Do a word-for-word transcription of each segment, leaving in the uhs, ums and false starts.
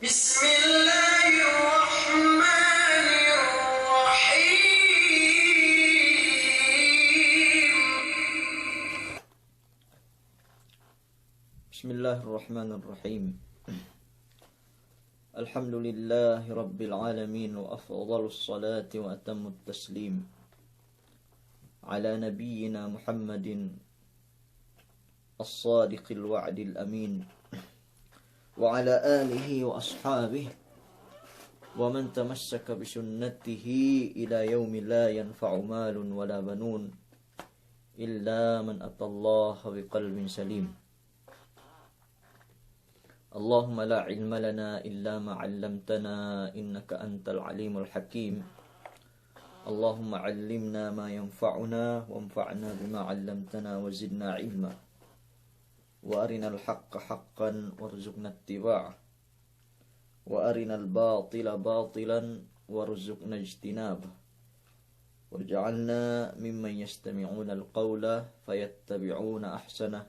بسم الله الرحمن الرحيم. بسم الله الرحمن الرحيم. الحمد لله رب العالمين، وأفضل الصلاة وأتم التسليم على نبينا محمد الصادق الوعد الأمين، وعلى آله وأصحابه ومن تمسك بسنته إلى يوم لا ينفع مال ولا بنون إلا من أتى الله بقلب سليم. اللهم لا علم لنا إلا ما علمتنا إنك أنت العليم الحكيم. اللهم علمنا ما ينفعنا وانفعنا بما علمتنا وزدنا علما. وأرنا الحق حقا وارزقنا اتباعه. وأرنا الباطل باطلا وارزقنا اجتنابه. واجعلنا ممن يستمعون القول فيتبعون أحسنه.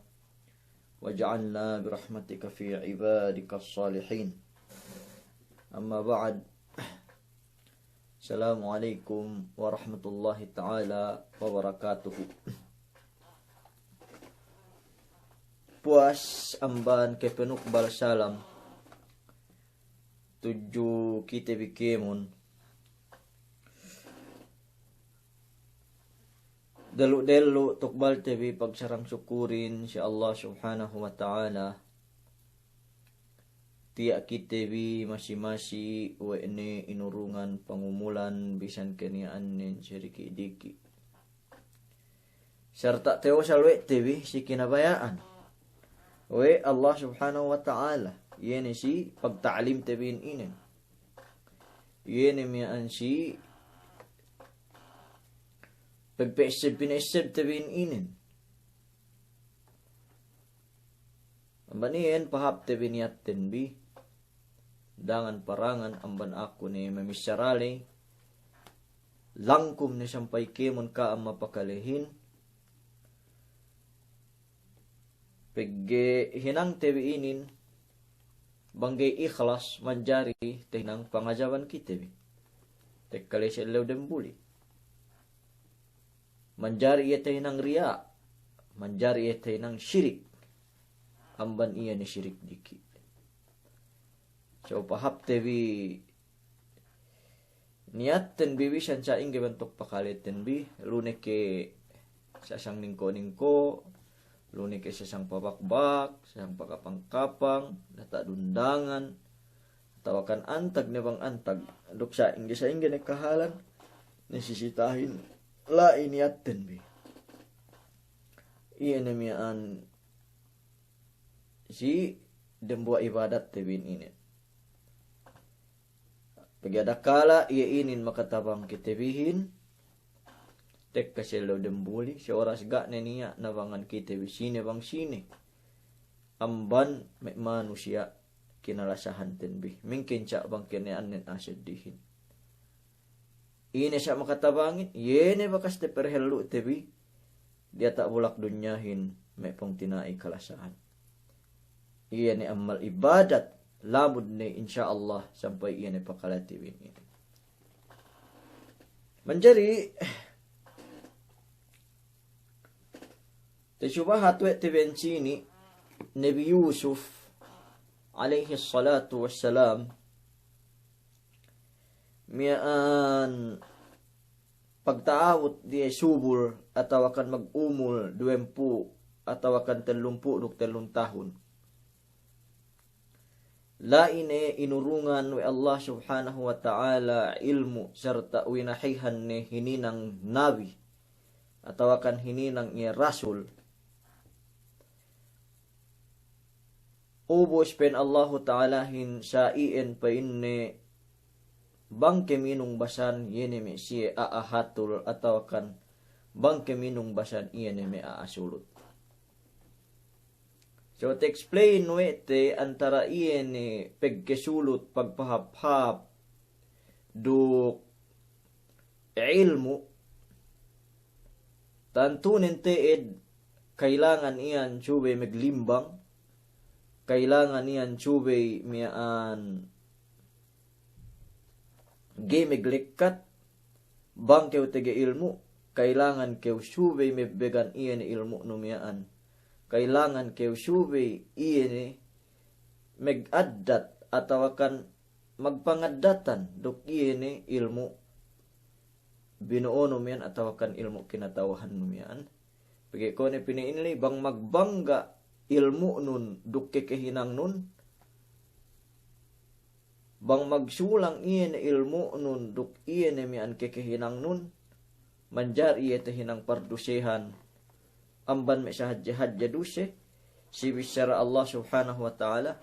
واجعلنا برحمتك في عبادك الصالحين. أما بعد. السلام عليكم ورحمة الله تعالى وبركاته. Puwas amban kapanukbal salam tudju kite bi kēmon. Dellu'-dellu' tukbalte bi pagsarang sukurin si Allah Subhanahu wa Ta'ala. Tiya' kite bi masi-masi we' ne inurungan pangumulan bisan kaniya'annen si diki'-diki'. Sarta' tewasal we' te bi si kinabaya'an we' Allah Subhanahu wa Ta'ala, iye ne si pagta'limte bi inin. Iye ne miya'an si pagpa'esseb-pina'essebte bi inin. Amban iyan pahāpte bi niyatten bi, dangan-parangan amban aku ne mamissara ley, langkum ne sampay kēmon ka'am mapakalehin, pegge' hinangte bi inin, bang ga'i ikhlas manjari tahinang pangajaban kite bi. Tekka ley si ellew dembuli. Manjari iye tahinang riya', manjari iye tahinang sirik, amban iye ne sirik diki'. So pahāpte bi niyatten bi bisan sa'ingge bantuk pakaleten bi, lu ne ke sasang ningko'-ningko', lu ne ke sasang pabakbak, sasang pakapang-kapang, data' dundangan, atawakan antag ne bang antag, duk sa'ingge-sa'ingge ne kahalan, ne sisitahin, la'i niyatten bi. Iye ne miya'an si dembuwa' ibadatte bi inin. Pegge' adakala iye inin makatabang kite bihin, tekka si ellew dembuli, si oras ga' ne niya' nabangan kite bi sine bang sine. Amban me' manusiya' kinalasahanten bi, mingkin sa' bang keniya'annen a'a seddihin. Ine sa' makatabangin, iye ne bakas taperhellu'te bi diyata' bulak dunyahin me' pungtina'i kalasahan. Iye ne ammal ibadat, lamud ne insya Allah sampay iye ne pakalate bi inin. Manjari, tasubahat we' te bi ensini' Nabi Yusuf alayhis salatu wassalam, miya'an pagta'abut diye subul atawakan magumul duwempū' atawakan tellumpū' duk tellun tahun. La'i ne inurungan we' Allah Subhanahu wa Ta'ala ilmu' sarta' winahihan ne hininang nabi atawakan hininang iye rasul. Ubus pa'in Allahu Ta'alahin sa' iyan pa'inne bang keminung basan iye ne me' siye a'a hatul atawakan bang keminung basan iye ne me' a'a sulut. So, te-explain we' te antara iye ne pagkasulut, pagpahāp-hāp duk ilmu', tantunen te'ed kailangan iyan subey maglimbang, kailangan iyan subey miya'an ga'i maglekkat, bang kew tege ilmu', kailangan kew subey mebbegan iye ne ilmu'nu miya'an. Kailangan kew subey iye ne megaddat atawakan magpangaddatan duk iye ne ilmu' bino'onu miya'an atawakan ilmu' kinata'uhannu miya'an. Pegge' kuwe' ne pina'in ley, bang magbangga' ilmu'nun duk kekehinangnun, bang magsulang iye ne ilmu'nun duk iye ne miya'an kekehinangnun, manjari iye tahinang pardusehan amban me' sahadje-hadje duse, si bissara Allah Subhanahu wa Ta'ala,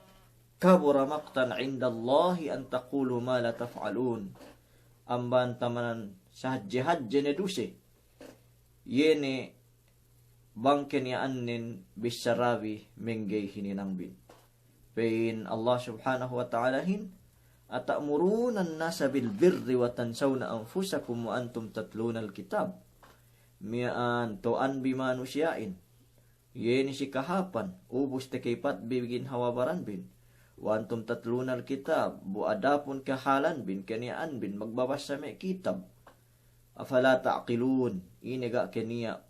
"Kabura maqtan 'indallahi an taqulu ma la taf'alun." Amban tamanan sahadje-hadje ne duse, iye ne bang keniya'annen bissarabi mengga'i hininangbin. Pa'in Allah Subhanahu wa Ta'alahin, "Ata'muruna an-nasa bil birri wa tansawna anfusakum wa antum tatlunal kitab." Miya'an to'anbi manusiya'in, iye ne si kahāpan, ubus takaypatbi ginhawa baranbin. "Wa antum tatlunal kitab," bu adapun kahālanbin, keniya'anbin magbabassa me' kitab. "Afala ta'qilun," ine ga' keniya'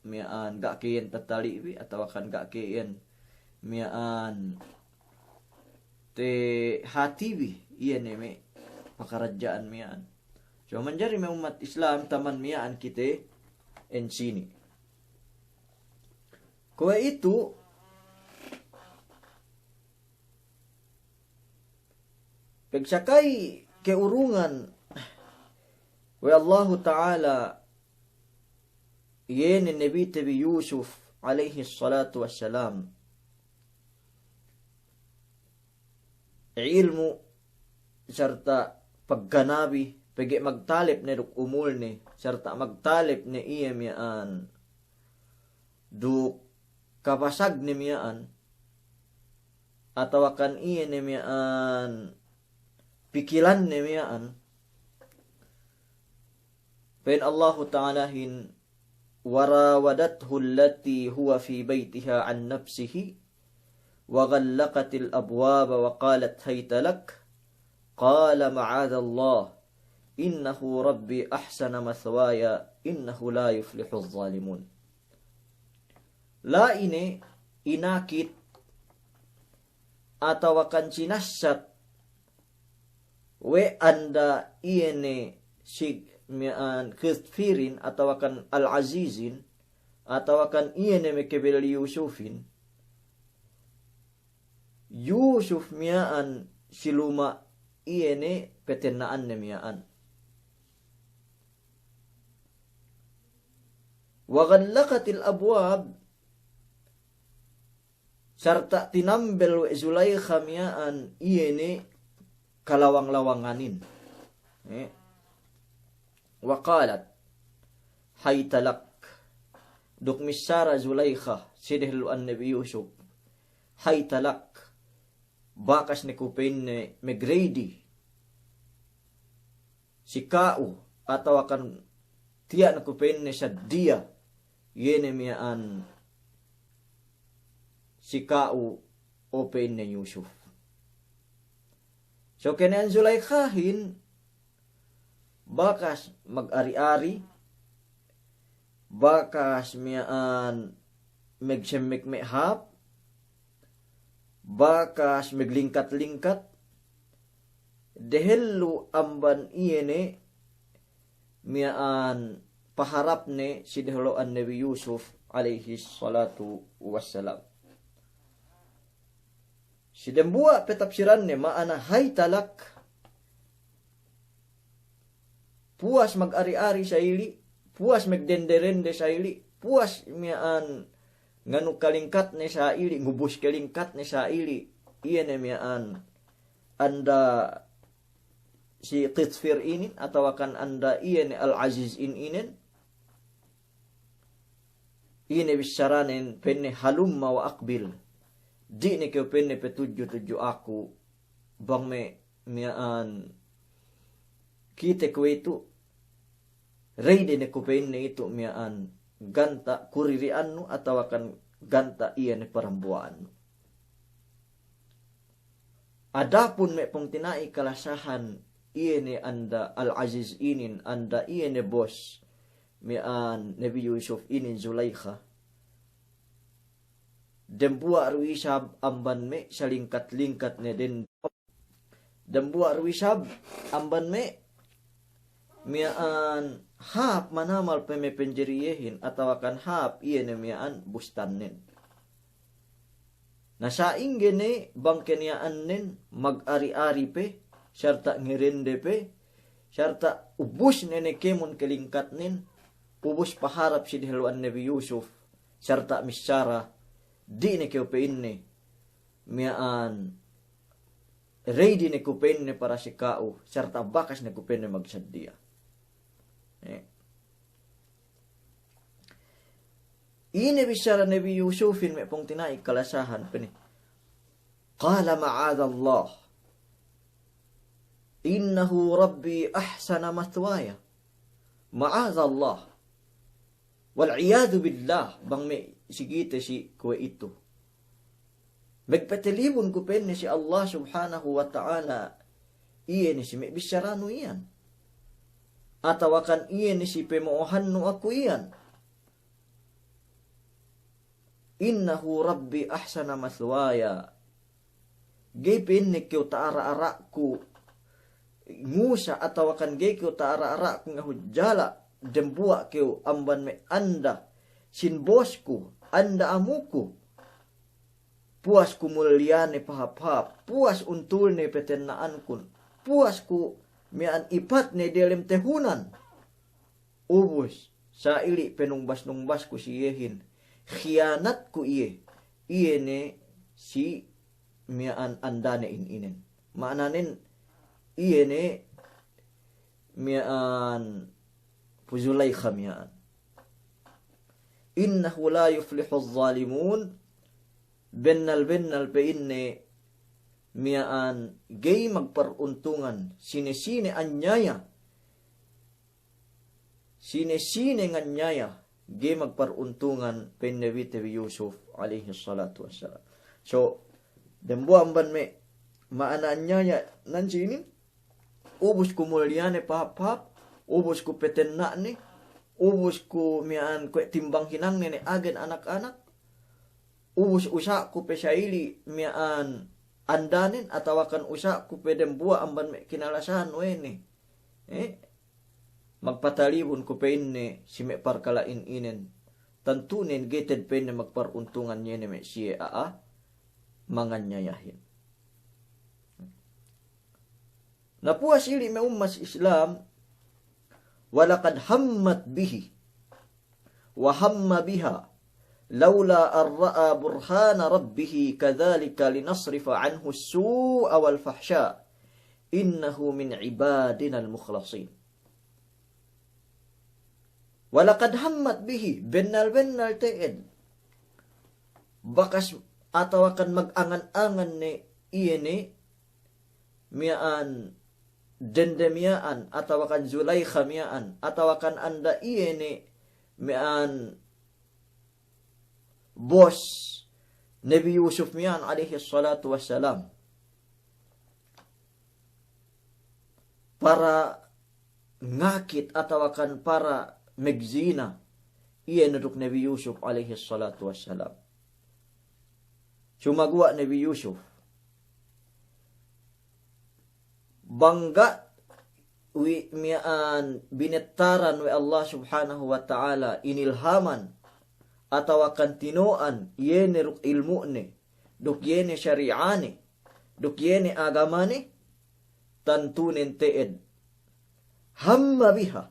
miya'an, ga' ke iyan tatali'bi, atawakan ga' ke iyan miya'an tahātibi iye ne me' pakaradja'an miya'an. So, manjari me' ummat Islam, taman miya'an kite ensini'. Kuwe'itu, pegsakay ke'urungan we' Allahu Ta'ala iye ne Nabite bi Yusuf alayhis salatu wassalam ilmu' sarta' pagganabi, pegge' magtalep ne duk umulne, sarta' magtalep ne iye miya'an duk kapasagne miya'an, atawakan iye ne miya'an pikilanne miya'an. Pa'in Allahu Ta'alahin, "Wa rawadathu allati huwa fi baytiha an nafsihi, wa ghallaqatil abwaba wa qalat hayta lak, qala ma'adhallah, innahu rabbi ahsana mathwaya, innahu la yuflihuz zalimun." La'i ne inakit atawakan sinassat we' anda iye ne si miya'an Qitfirin atawakan Al-Azizin, atawakan iye ne me' kebel Yusufin, Yusuf miya'an si luma' iye ne petenna'anne miya'an. Wa ghallaqatil abwab, sarta' tinambel we' Zulaykha miya'an iye ne kalawang-lawanganin. Eh. Wa qalat, "Hayta lak." Duk missara Zulaykha si dehellu'an Nabi Yusuf, "Hayta lak." Bakas ne ku pa'inne magredi si ka'u, atawakan tiya' ne ku pa'inne saddiya, iye ne miya'an si ka'u, o pa'inne Yusuf. So keniya'an Zulaykhahin, bakas magari-ari, bakas miya'an magsemmek me' hāp, bakas maglingkat-lingkat, dehellu amban iye ne miya'an paharapne si dehellu'an Nabi Yusuf alayhis salatu wassalam. Si dembuwa' petapsiranne ma'ana hayta lak, puwas magari-ari sa'ili', puwas magdende-dende sa'ili', puwas miya'an nganu kalingkatne sa'ili', ngubus kalingkatne sa'ili', iye ne miya'an anda si Qitfir inin, atawakan anda iye ne Al-Azizin inen, ine bissaranen pa'inne, "Halumma wa aqbil." Di' ne kew pa'inne patudju-tudju aku, bang me' miya'an kite kuwe'itu, reyde ne ku pa'inne itu miya'an ganta' kuriri'annu atawakan ganta' iye ne parambuwa'annu. Adapun me' pungtina'i kalasahan iye ne anda Al-Aziz inin, anda iye ne bos miya'an Nabi Yusuf inin, Zulaikha. Dembuwa' du isab amban me' salingkat-lingkat ne den. Dembuwa' du isab amban me' miya'an hāp manamal pe me' penjeriyehin atawakan hāp iye ne miya'an bustannen. Na sa'ingge ne bang keniya'annen magari-ari pe, sarta' ngerende pe, sarta' ubus ne ne kēmon kalingkatnen, ubus paharap si dehellu'an Nabi Yusuf, sarta' missara, di' ne kew pa'inne miya'an ready ne ku pa'inne para si ka'u, sarta' bakas ne ku pa'inne magsaddiya. Eh. Ine bissara Nabi Yusufin me' pungtina'i kalasahan pa'inne, "Qala ma'adallah. Innahu Rabbi ahsana mathwaya." Ma'adallah. Wal iyadhu billah, bang me' si kite si kuwe'itu. Magpatalibun ku pa'inne si Allah Subhanahu wa Ta'ala, iye ne si me' bissaranu iyan. Atawakan iye ne si pamo'ohannu aku iyan. Innahu Rabbi ahsana mathwaya. Ga'i pa'inne kew ta'ara-ara'ku ngusa' atawakan ga'i kew ta'ara-ara'ku ngahujjala', dembuwa' kew amban me' anda sin bosku, anda amuku. Puwas ku mulliyane pahāp-hāp, puwas untulne patenna'ankun, puwas ku miya'an ipatne diyalem tahunan. Ubus, sa'ili' panungbas-nungbasku si iyehin, khiyanatku iye, iye ne si miya'an andane in inen. Ma'ananen, iye ne miya'an pu Zulaikha miya'an. Innahu la yuflihuz zalimun, bennal-bennal pa'inne miya'an ga'i magparuntungan sine-sine anyaya. Sine-sine nganyaya, ga'i magparuntungan pa'in Nabi te bi Yusuf alayhis salatu wassalam. So, dembuwa' amban me' ma'ana anyaya nan sinin, ubus ku mulliyane pahāp-hāp, ubus ku patenna'ne, ubus ku miya'an kuwe' timbang hinangne ne agen anak-anak, ubus usa'ku pe sa'ili' miya'an andanen, atawakan usa'ku pe dembuwa' amban me' kinalasahan we' ne. Eh? Magpatalibun ku pa'inne si me' parkala' in inen. Tantunen ga'i te'ed pa'inne magparuntungan iye ne me' siye a'a manganyayahin. Na puwas ili' me' ummat Islam, wa laqad hammat bihi wa hamma biha lawla an ra'a burhana rabbihi kadhalika linasrifa anhu as-su'a wal fahsha', innahu min ibadina al-mukhlasin. Wa laqad hammat bihi, bennal-bennal te'ed bakas atawakan magangan-angan ne iye ne miya'an dende miya'an, atawakan Zulaikha miya'an, atawakan anda iye ne miya'an bos Nabi Yusuf miya'an alayhis salatu wassalam, para ngakit atawakan para magzina iye ne duk Nabi Yusuf alayhis salatu wassalam. Sumaguwa' Nabi Yusuf, bang ga' we' miya'an binettaran we' Allah Subhanahu wa Ta'ala, inilhaman, atawakan tino'an, iye ne duk ilmu'ne, duk iye ne sari'ane, duk iye ne agamane, tantunen te'ed hamma biha,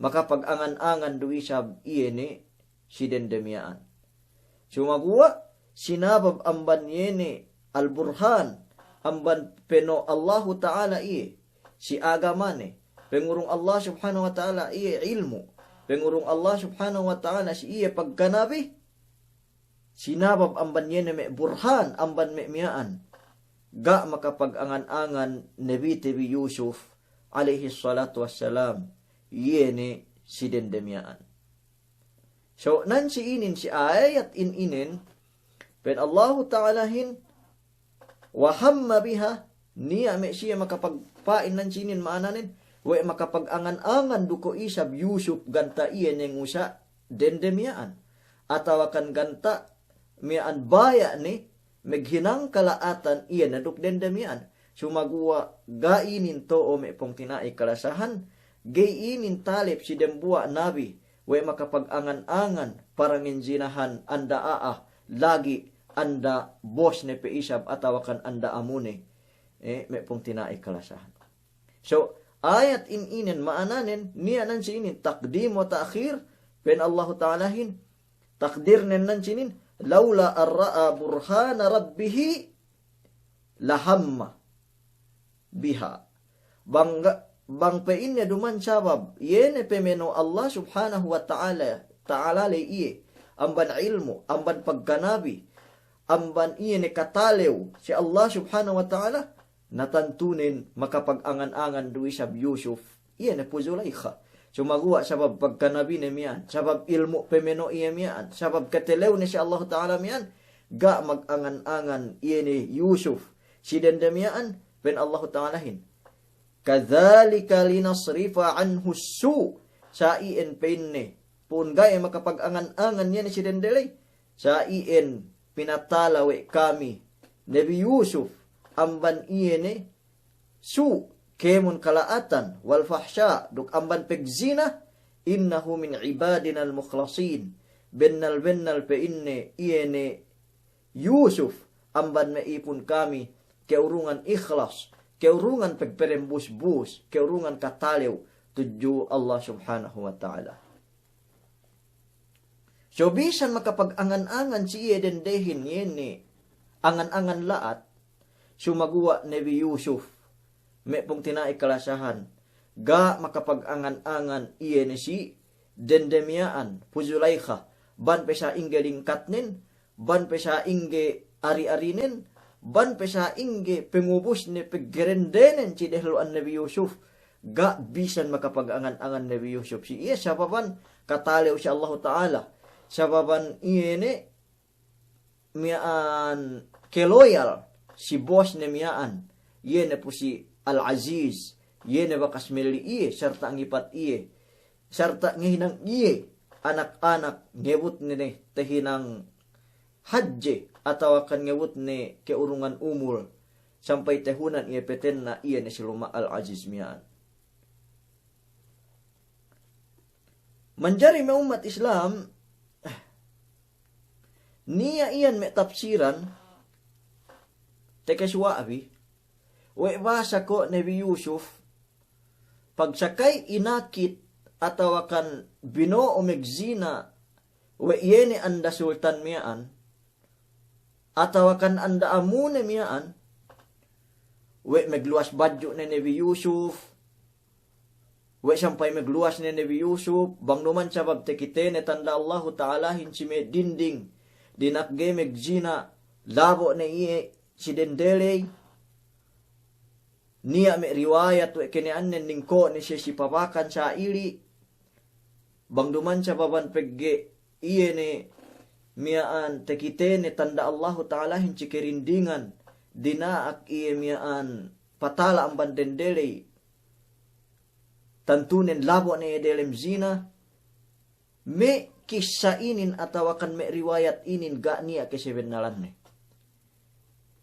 makapagangan-angan du isab iye ne si dende miya'an. Sumaguwa' sinabab amban iye ne al-burhan, amban peno' Allahu Ta'ala iye si agamane, pangurung Allah Subhanahu wa Ta'ala iye ilmu', pangurung Allah Subhanahu wa Ta'ala si iye pagkanabi, sinabab amban iye ne me' burhan, amban me' miya'an, ga' makapagangan-angan Nabi te bi Yusuf alayhis salatu wassalam iye ne si dende miya'an. So, nan si inin, si ayat in inen, pa'in Allahu Ta'alahin, wa hamma biha, Niya' me' siye makapagpa'in nan sinin ma'ananen, we' makapagangan-angan du ko' isab Yusuf ganta' iye ne ngusa' dende miya'an. Atawakan ganta' miya'an baya' ne meghinang kala'atan iye ne duk dende miya'an. Sumaguwa' ga'i inin to'o me' pungtina'i kalasahan, ga'i inin talep si dembuwa' nabi, we' makapagangan-angan paranginzinahan anda a'a, lagi' anda bosne pe isab atawakan anda amune, eh, me' pungtina'i kalasahan. So, ayat in inen ma'ananen, niya' nan si inin taqdim wa ta'khir, pa'in Allahu Ta'alahin, takdirnen nan si inin, "Laula an ra'a burhana rabbihi lahamma biha." Bang ga-, bang pa'inne duma'in sabab, iye ne pemeno' Allah Subhanahu wa Ta'ala, Ta'ala ley iye, amban ilmu', amban pagkanabi, amban iye ne katalew si Allah Subhanahu wa Ta'ala, na tantunen makapagangan-angan du isab Yusuf, iye ne pu Zulaykha. Sumaguwa' sabab pagkanabine miya'an, sabab ilmu' pemeno' iye miya'an, sabab katalewne si Allahu Ta'ala miya'an, ga' magangan-angan iye ne Yusuf si dende miya'an, pa'in Allahu Ta'alahin, "Kadhalika linasrifa anhus su'." Sa iyan pa'inne, pu'un ga'i makapagangan-angan iye ne si dende ley, sa iyan pinatala we' kami Nabi Yusuf amban iye ne su', kēmon kala'atan, wal fahsha', duk amban pagzina, "Innahu min ibadinal mukhlasin." Bennal-bennal pa'inne iye ne Yusuf amban me' ipun kami, ke'urungan ikhlas, ke'urungan pagperembus-bus, ke'urungan katalew tudju Allah Subhanahu wa Ta'ala. So bisan makapagangan-angan si iye dendehin iye ne angan-angan la'at, sumaguwa' Nabi Yusuf, me' pungtina'i kalasahan, ga' makapagangan-angan iye ne si dende miya'an, pu Zulaykha, bang pe sa'ingge lingkatnen, bang pe sa'ingge ari-arinen, bang pe sa'ingge pengubusne, peggerendenen si dehellu'an Nabi Yusuf, ga' bisan makapagangan-angan Nabi Yusuf si iye, sababan katalew si Allahu Ta'ala, sababan iye ne miya'an keloyal si bosne miya'an, iye ne pu si Al-Aziz, iye ne bakas melli iye, sarta' ngipat iye, sarta' ngehinang iye anak-anak, ngebutne ne tehinang hadje, atawakan ngebutne ke'urungan umul, sampay tehunan iye petenna iye ne si luma' Al-Aziz miya'an. Manjari me' ummat Islam, niya' iyan me' tapsiran, tekes wa'abi, we' basa ko' Nabi Yusuf, pagsakay inakit atawakan bino'o megzina we' iye ne anda sultan miya'an, atawakan anda amune miya'an, we' megluwas badju' ne Nabi Yusuf, we' sampay megluwas ne Nabi Yusuf, bang duma'in sabab tekitene tanda' Allahu Ta'alahin si me' dinding, dina'ak ga'i megzina, labo' ne iye si dendeley. Niya' me' riwayat we' keniya'annen ningko' ne siye si pabakan sa'ili'. Bang duma'in sababan pegge' iye ne miya'an tekitene tanda' Allahu Ta'alahin si kerindingan, dina'ak iye miya'an patala' amban dendeley. Tantunen labo' ne iye delem zina. Me' kissa inin atawakan me' riwayat inin ga' niya' kesebennalanne.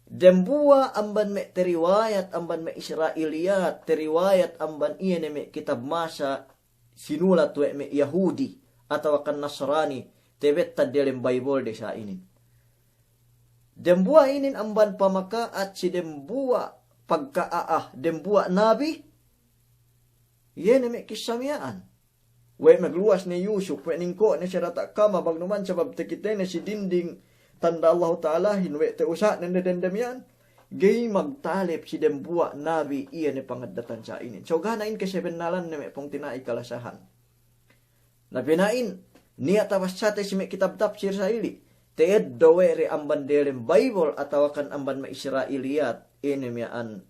Dembuwa' amban me' teriwayat, amban me' Isra'iliyat, teriwayat amban iye ne me' kitab masa sinulat we' me' Yahudi atawakan Nasrani, tebettad delem Baybolde sa'inin. Dembuwa' inin amban pamaka'at si dembuwa' pagka'a'a dembuwa' nabi, iye ne me' kissa miya'an. We' megluwas ne Yusuf, we' ningko' ne siye diyata' kama, bang duma'in sabab tekitene si dinding tanda' Allahu Ta'alahin, we' te'usa'nen ne dende miya'an, ga'i magtalep si dembuwa' nabi iye ne pangaddatan sa'inin. So ga' niya' in kesebennalanne me' pungtina'i kalasahan. Na pina'in, niya' tabassate si me' kitab tapsir sa'ili', te'eddo' we' de amban delem Baybol atawakan amban me' Isra'iliyat, ine miya'an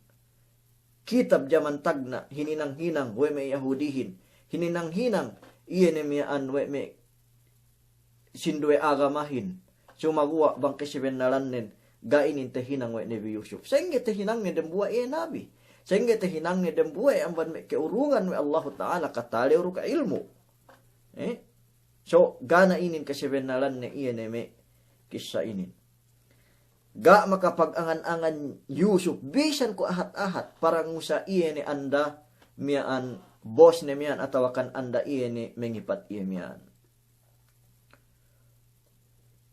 kitab jaman tagna', hininang-hinang we' me' Yahudihin, hininang-hinang iye ne miya'an we' me' sinduwe agamahin, sumaguwa' bang kesebennalannen ga' inin tahinang we' Nabi Yusuf. Sa'ingge tahinangne dambuwa' iye nabi. Sa'ingge tahinangne dambuwa' iye amban me' ke'urungan we' Allahu Ta'ala katalew duk ilmu'. Eh? So, ga' na inin kasabennalanne iye ne me' kissa inin. Ga' makapag-angan-angan Yusuf, bisan ku ahat-ahat, parangusa' iye ne anda miya'an bosne miya'an atawakan anda iye ne mengipat iye miya'an.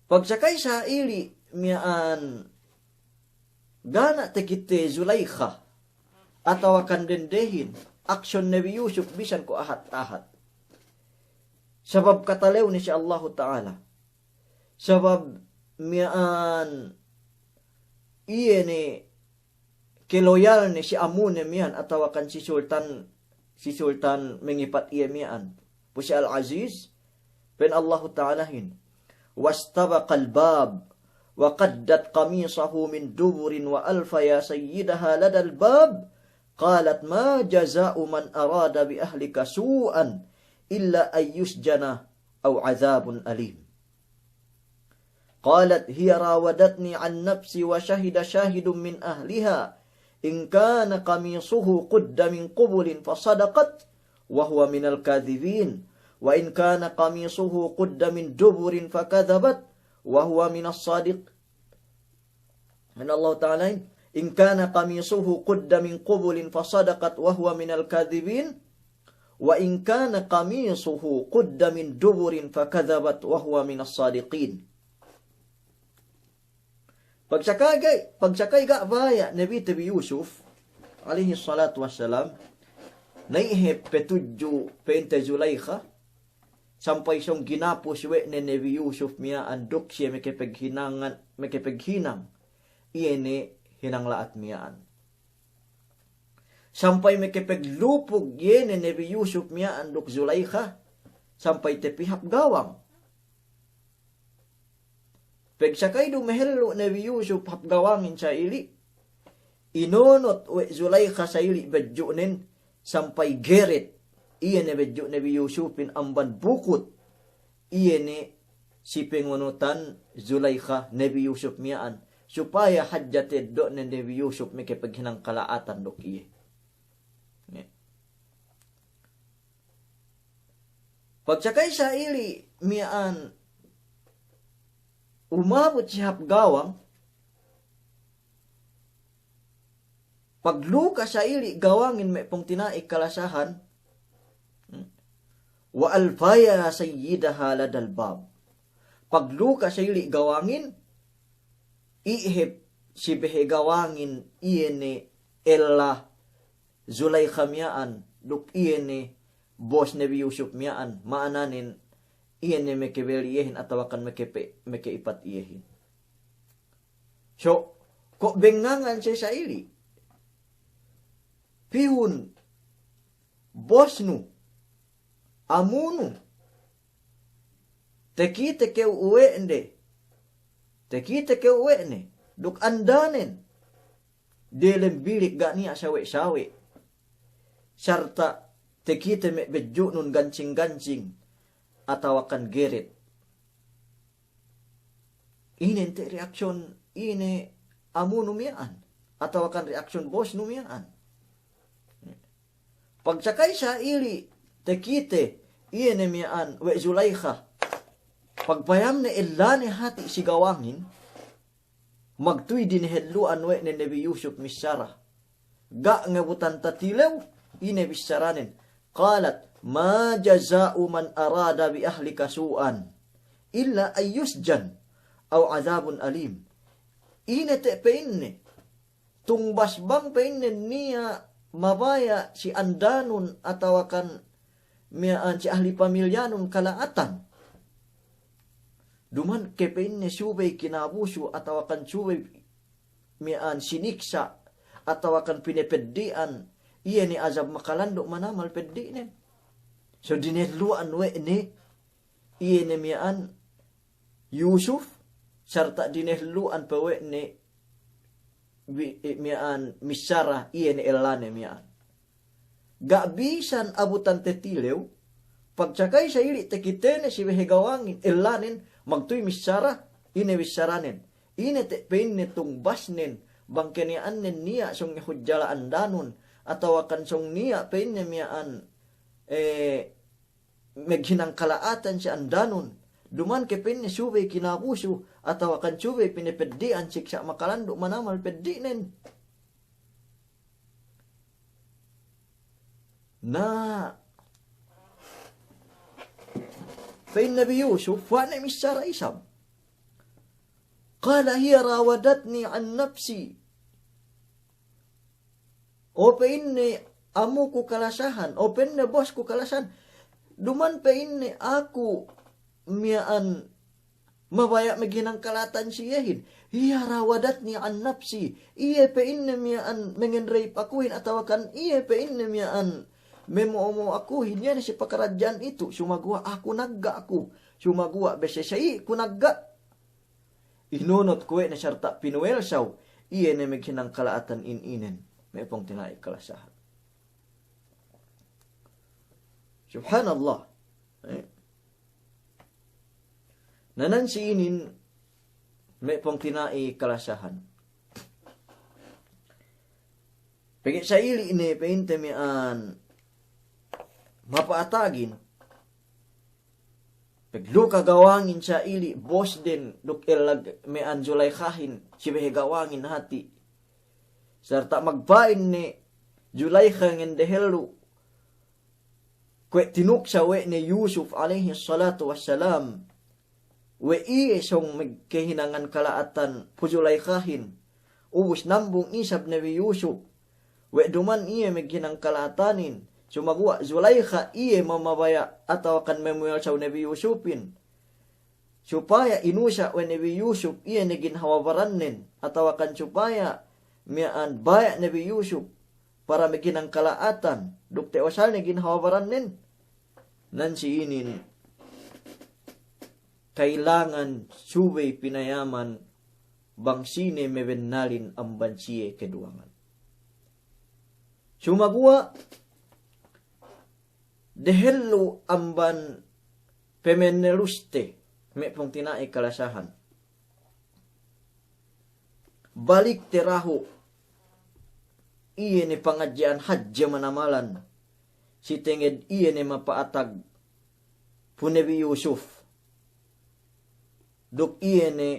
Pagsakay sa'ili' miya'an ga' na takite Zulaikha atawakan dendehin aksyon Nabi Yusuf bisan ku ahat-ahat. Sabab katalewne si Allahu Ta'ala. Sabab miya'an iye ne keloyalne si amune miya'an atawakan si sultan, si sultan mengipat iye miya'an. Pu si Al-Aziz, pa'in Allahu Ta'alahin, "Wastabaqal bab, wa qaddat qamisahu min duburin, wa alfa ya sayyidaha ladal bab, qalat ma jaza'u man arada bi ahlika su'an, illa an yusjana aw adhabun alim." قالت هي راودتني عن نفسي وشهد شاهد من أهلها إن كان قميصه قد من قبل فصدقت وهو من الكاذبين وإن كان قميصه قد من دبر فكذبت وهو من الصادق. من الله تعالى، إن كان قميصه قد من قبل فصدقت وهو من الكاذبين وإن كان قميصه قد من دبر فكذبت وهو من الصادقين. Pagsakay ga', pagsakay ga' baya' Nabite bi Yusuf, alayhis salatu wassalam, na iye hep petudju pa'inte Zulaikha, sampay sōng ginapus we' ne Nabi Yusuf miya'an duk siye mekepeghinangan, mekepeghinang iye ne hinang la'at miya'an. Sampay mekepeglupug iye ne Nabi Yusuf miya'an duk Zulaikha, sampay tepi hap gawang. Pagsakay du mehellu' Nabi Yusuf hap gawangin sa'ili', inonot we' Zulaikha sa'ili' bedju'nen sampay geret iye ne bedju' Nabi Yusufin amban bukut iye ne si pengonotan Zulaikha Nabi Yusuf miya'an, supaya hadja teddo'ne Nabi Yusuf mekepeghinang kala'atan duk iye. Ne. Pagsakay sa'ili' miya'an umabut si hap gawang, pagluka sa'ili' gawangin me' pungtina'i kalasahan, wa alfa ya sayyidaha ladal bab. Pagluka sa'ili' gawangin, iye hep si behe gawangin iye ne ella Zulaikha miya'an, duk iye ne bos Nabi Yusuf miya'an, ma'ananen iye ne mekebeli iyehin atawakan mekepe-, meke'ipat iyehin. So, ko' bengangan siye sa'ili'. Pihun, bosnu, amunu, takite kew we' nde, takite kew we' ne, duk andanen, delem bilik ga' niya' sawe'-sawe'. Sarta' takite me' bedju'nun gansing-gansing atawakan geret. Ine ente' reaksyon ine amunu miya'an, atawakan reaksyon bosnu miya'an. Pagsakay sa'ili' takite iye ne miya'an we' Zulaikha, pagpayamne ellane hati' si gawangin, magtuy dinehellu'an we' ne Nabi Yusuf missara. Ga' ngabutan tatilew, ine bissaranen. Qalat, ma jaza'u man arada bi ahlika su'an, illa an yusjan, aw adhabun alim. Ine te' pa'inne, tungbas bang pa'inne niya' mabaya' si andanun atawakan miya'an si ahli pamilyanun kala'atan. Duma'in ke pa'inne subey kinabusu atawakan subey miya'an siniksa' atawakan pinepeddi'an, iye ne azab makalandu' manamal peddi'nen. So dinehellu'an we' ne iye ne miya'an Yusuf, sarta' dinehellu'an pe we' ne wi-, i-, miya'an missara iye ne ellane miya'an. Ga' bisan abutan tatilew, pagsakay sa'ili' takitene si behe gawangin, ellanen, magtuy missara, ine bissaranen. Ine te' pa'inne tungbasnen, bang keniya'annen niya' sōng hujjala andanun, atawakan sōng niya' pa'inne miya'an, eh, meghinang kala'atan si andanun. Duma'in ke pa'inne subey kinabusu, atawakan subey pinepeddi'an siksa' makalandu' manamal peddi'nen. Na, pa'in Nabi Yusuf, wa' ne missara isab. Qala hiya rawadatni an nafsi. O pa'inne amuku kalasahan, o pa'inne bosku kalasahan. Duma'in pa'inne aku miya'an mabaya' meghinang kala'atan si iyehin. Hiya rawadatni an nafsi. Iye pa'inne miya'an mengenreyip akuhin, atawakan iye pa'inne miya'an memo'o-mo'o akuhin. Iye ne si pakaradja'an itu, sumaguwa' aku nagga' ku. Sumaguwa' bese sa'i ku nagga'. Inunut ku we' ne sarta' pinuwelsaw, iye ne meghinang kala'atan in inen, me' pungtina'i kalasahan. Subhanallah. Eh. Na nan si inin, me' pungtina'i kalasahan. Pegge' sa'ili' ne pa'inte miya'an mapa'atagin. Pegluka gawangin sa'ili' bosden duk ellag miya'an Zulaykhahin, si behe gawangin hati'. Sarta' magpa'in ne Zulaykha ngen dehellu kuwe' tinuksa we' ne Yusuf alayhis salatu wassalam. We' iye sōng megkehinangan kala'atan pu Zulaykhahin. Ubus nambung isab Nabi Yusuf. We' duma'in iye meghinang kala'atanin. Sumaguwa' Zulaykha iye mamabaya' atawakan memuwelsaw Nabi Yusufin. Supaya inusa' we' Nabi Yusuf iye ne ginhawa barannen. Atawakan supaya miya'an baya' Nabi Yusuf para meghinang kala'atan. Duk te'osal ne ginhawa barannen. Nan si inin kailangan subey pinayaman bang sine mebennalin amban siye keduwangan. Sumaguwa' dehellu amban pemenneluste me' pungtina'i kalasahan. Balikte dahu' iye ne pangadji'an hadja manamalan, si tenged iye ne mapa'atag pu Nabi Yusuf. Duk iye ne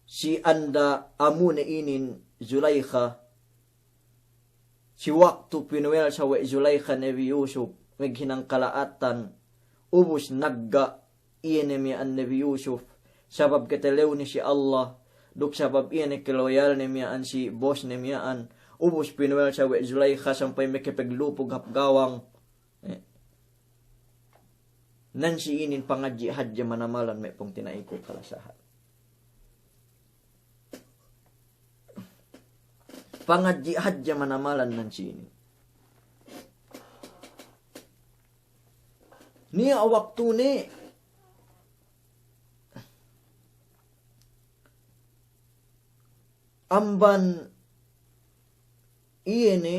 si anda amune inin Zulaykha, si waktu pinuwelsa we' Zulaykha Nabi Yusuf, meghinang kala'atan, ubus nagga' iye ne miya'an Nabi Yusuf, sabab ketelewne si Allah, duk sabab iye ne keloyalne miya'an si bosne miya'an, ubus pinuwelsa we' Zulaykha sampay mekepeglupug hap gawang. Eh. Nan si inin pangadji' hadja manamalan me' pungtina'iku kalasahan. Pangadji' hadja manamalan nan si inin. Niya' waktune amban iye ne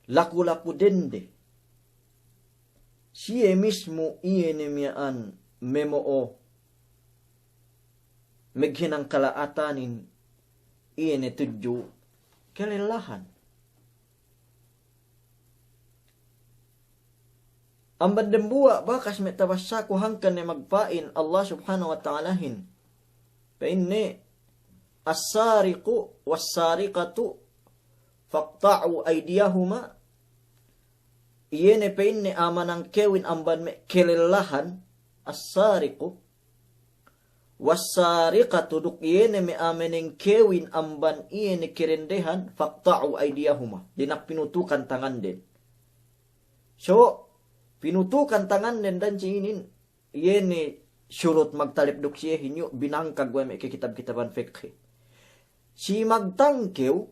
laku-laku dende. Siye mismu iye ne miya'an memo'o meghinang kala'atanin, iye ne tudju kelellahan. Amban dembuwa' bakas me' tabassaku hangkan ne magpa'in Allah Subhanahu wa Ta'alahin. Pa'inne, "As-sariqu was-sariqatu faqta'u aydiyahuma." Iye ne pa'inne a'a manangkewin amban me' kelellahan, as-sariqu. Was-sariqatu, duk iye ne me' a'a manangkewin amban iye ne kerendehan, faqta'u aydiyahuma. Dina'ak pinutukan tanganden. So, pinutukan tanganden dan si inin, iye ne surut magtalep duk siyehin yu' binangkag we' me' kekitab-kitaban fikhi. Si magtangkew,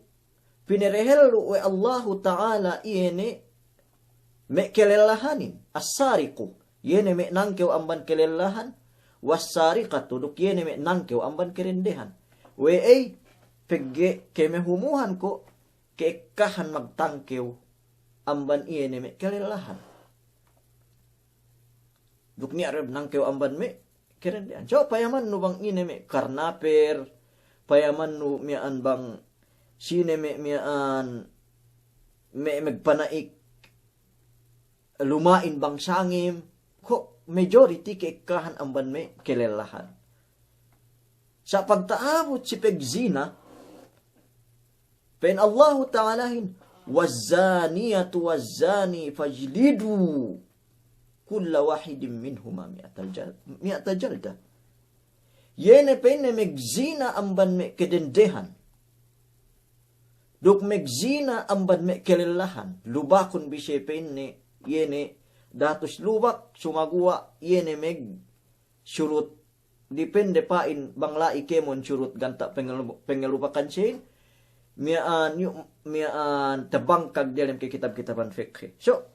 pinerehellu we' Allahu Ta'ala iye ne me' kelellahanin, as-sariqu, iye ne me' nangkew amban kelellahan, was-sariqatu, duk iye ne me' nangkew amban kerendehan. We'ey, pegge' kemehumuhan ko' ke'ekkahan magtangkew amban iye ne me' kelellahan. Duk niya' du nangkew amban me' kerendehan. So, payamannu bang ine me' karnaper, payamannu miya'an bang sine me' miya'an me' megpana'ik luma'in bang sangem, ko' majority ke'ekkahan amban me' kelellahan. Sa' pagta'abut si pegzina, pa'in Allahu Ta'alahin, "Waz-zaniyatu waz-zani fajlidu kulla wahidin minhuma mi'ata jal-, mi'ata jalda." Iye ne pa'inne megzina amban me' kedendehan. Duk megzina amban me' kelellahan. Lubakun bi siye pa'inne, iye ne dahatus lubak, sumaguwa' iye ne megsurut. Depende pa'in bang la'i kēmon surut ganta' pengelu-, pengelubakan siyehin. Miya'an yu-, miya'an tabangkag diyalem ke kitab-kitaban fikhi. So,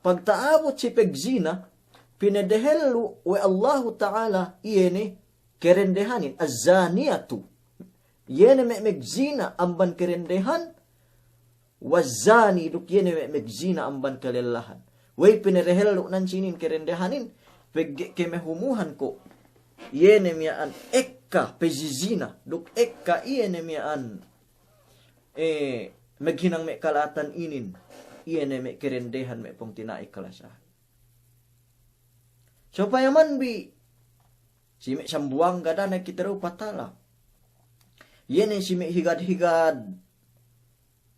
pagta'abut si pegzina, pinadehellu we' Allahu Ta'ala iye ne kerendehanin, az-zaniyatu. Iye ne me' megzina amban kerendehan, waz-zani duk iye ne me' megzina amban kelellahan. We'ey pinadehellu nan sinin kerendehanin, pegge' kemehumuhan ko' iye ne miya'an ekka pezizina, duk ekka iye ne miya'an, eh, meghinang me' kala'atan inin, iye ne me' kerendehan me' pungtina'i kalasahan. So payaman bi, si me' Sambuwangga da'a ne kite du patala. Iye ne si me' higad-higad,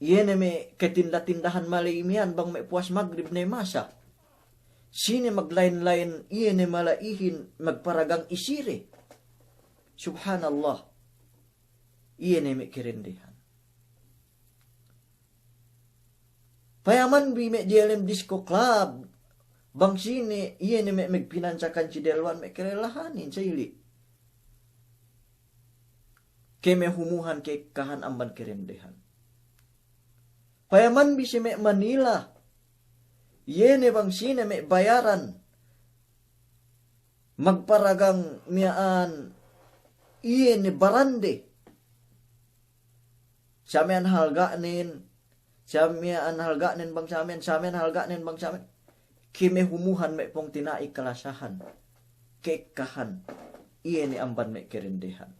iye ne me' ketinda-tindahan mala'i miyan bang me' puwas magrib ne masa. Sine maglain-lain iye ne mala'ihin magparagang isire. Subhanallah. Iye ne me' kerendehan. Payaman bi me' diyalem disco club, bang sine iye ne me' megpinansakan si dehelluhan me' kelellahanin sa ili'. Kemehumuhan ke'ekkahan amban kerendehan. Payaman bi si me' Manila, iye ne bang sine me' bayaran magparagang miya'an iye ne barande. Sa miya'an halga'nen, sa miya'an halga'nen bang sa miya'an, sa miya'an halga'nen bang sa miya'an. Kemehumuhan me' pungtina'i kalasahan, ke'ekkahan, iye ne amban me' kerendehan.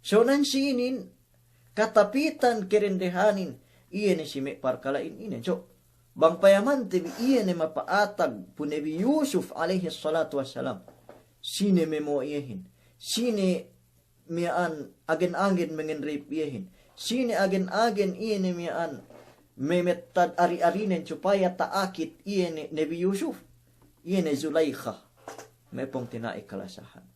So nan sinin, katapitan kerendehanin, iye ne si me' parkala'in inen. So, bang payamante bi iye ne mapa'atag pu Nabi Yusuf alayhis salatu wassalam, sine memo'o iyehin, sine miya'an agen-agen mengenrep iyehin, sine agen-agen iye ne miya'an memettad ari-arinen supaya ta'akit iye ne Nabi Yusuf, iye ne Zulaykha, me' pungtina'i kalasahan.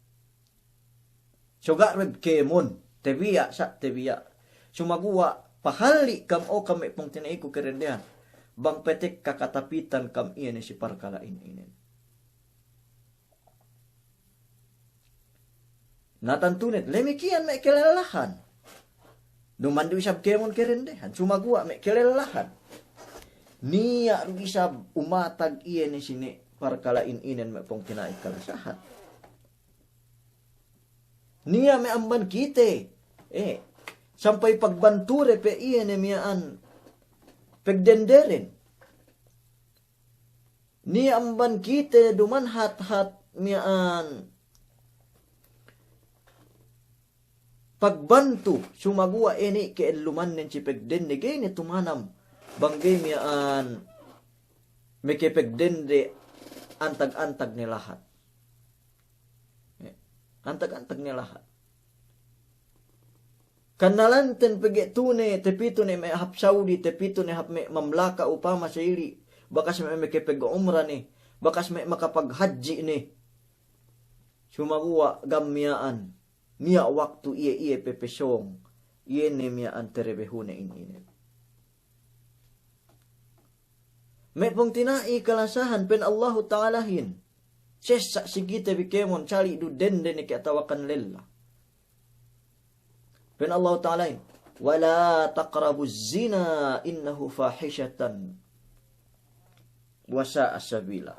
So ga' du kēmon, tabiya' sa' tabiya'. Sumaguwa' pahalli' kam, o kam me' pungtina'iku kerendehan. Bang petek kakatapitan kam iye ne si parkala'in inen. Na tantu ne, lemikiyan me' kelellahan. Duma'in du isab kēmon kerendehan, sumaguwa' me' kelellahan. Niya' du isab umatag iye ne sine parkala'in inen me' pungtina'i kalasahan. Niya' me' amban kite, eh, sampay pagbantu de pe iye ne miya'an pegdenderen. Niya' amban kite duma'in hat-hat miya'an pagbantu, sumaguwa' eni ke'ellumannen si pegdende, ga'i ne tumanam, bang ga'i miya'an mekepegdende antag-antag ne lahat. Eh, antag-antag ne lahat. Kannalanten pegge' tune, tepitu ne me' hap Saudi, tepitu ne hap me' mamlaka upama sa ili', bakas me' mekepegumra ne, bakas me' makapaghadji' ne. Sumaguwa' gam miya'an, niya' waktu iye-iye pepesōng, iye ne miya'an terebehune in inen. Me' pungtina'i kalasahan, pa'in Allahu Ta'alahin, sessa' si kite bi kēmon sali' du dende ne ke atawakan lella. Pa'in Allahu Ta'alahin, "Wa la taqrabuz zina innahu fahishatan wa sa'a sabila."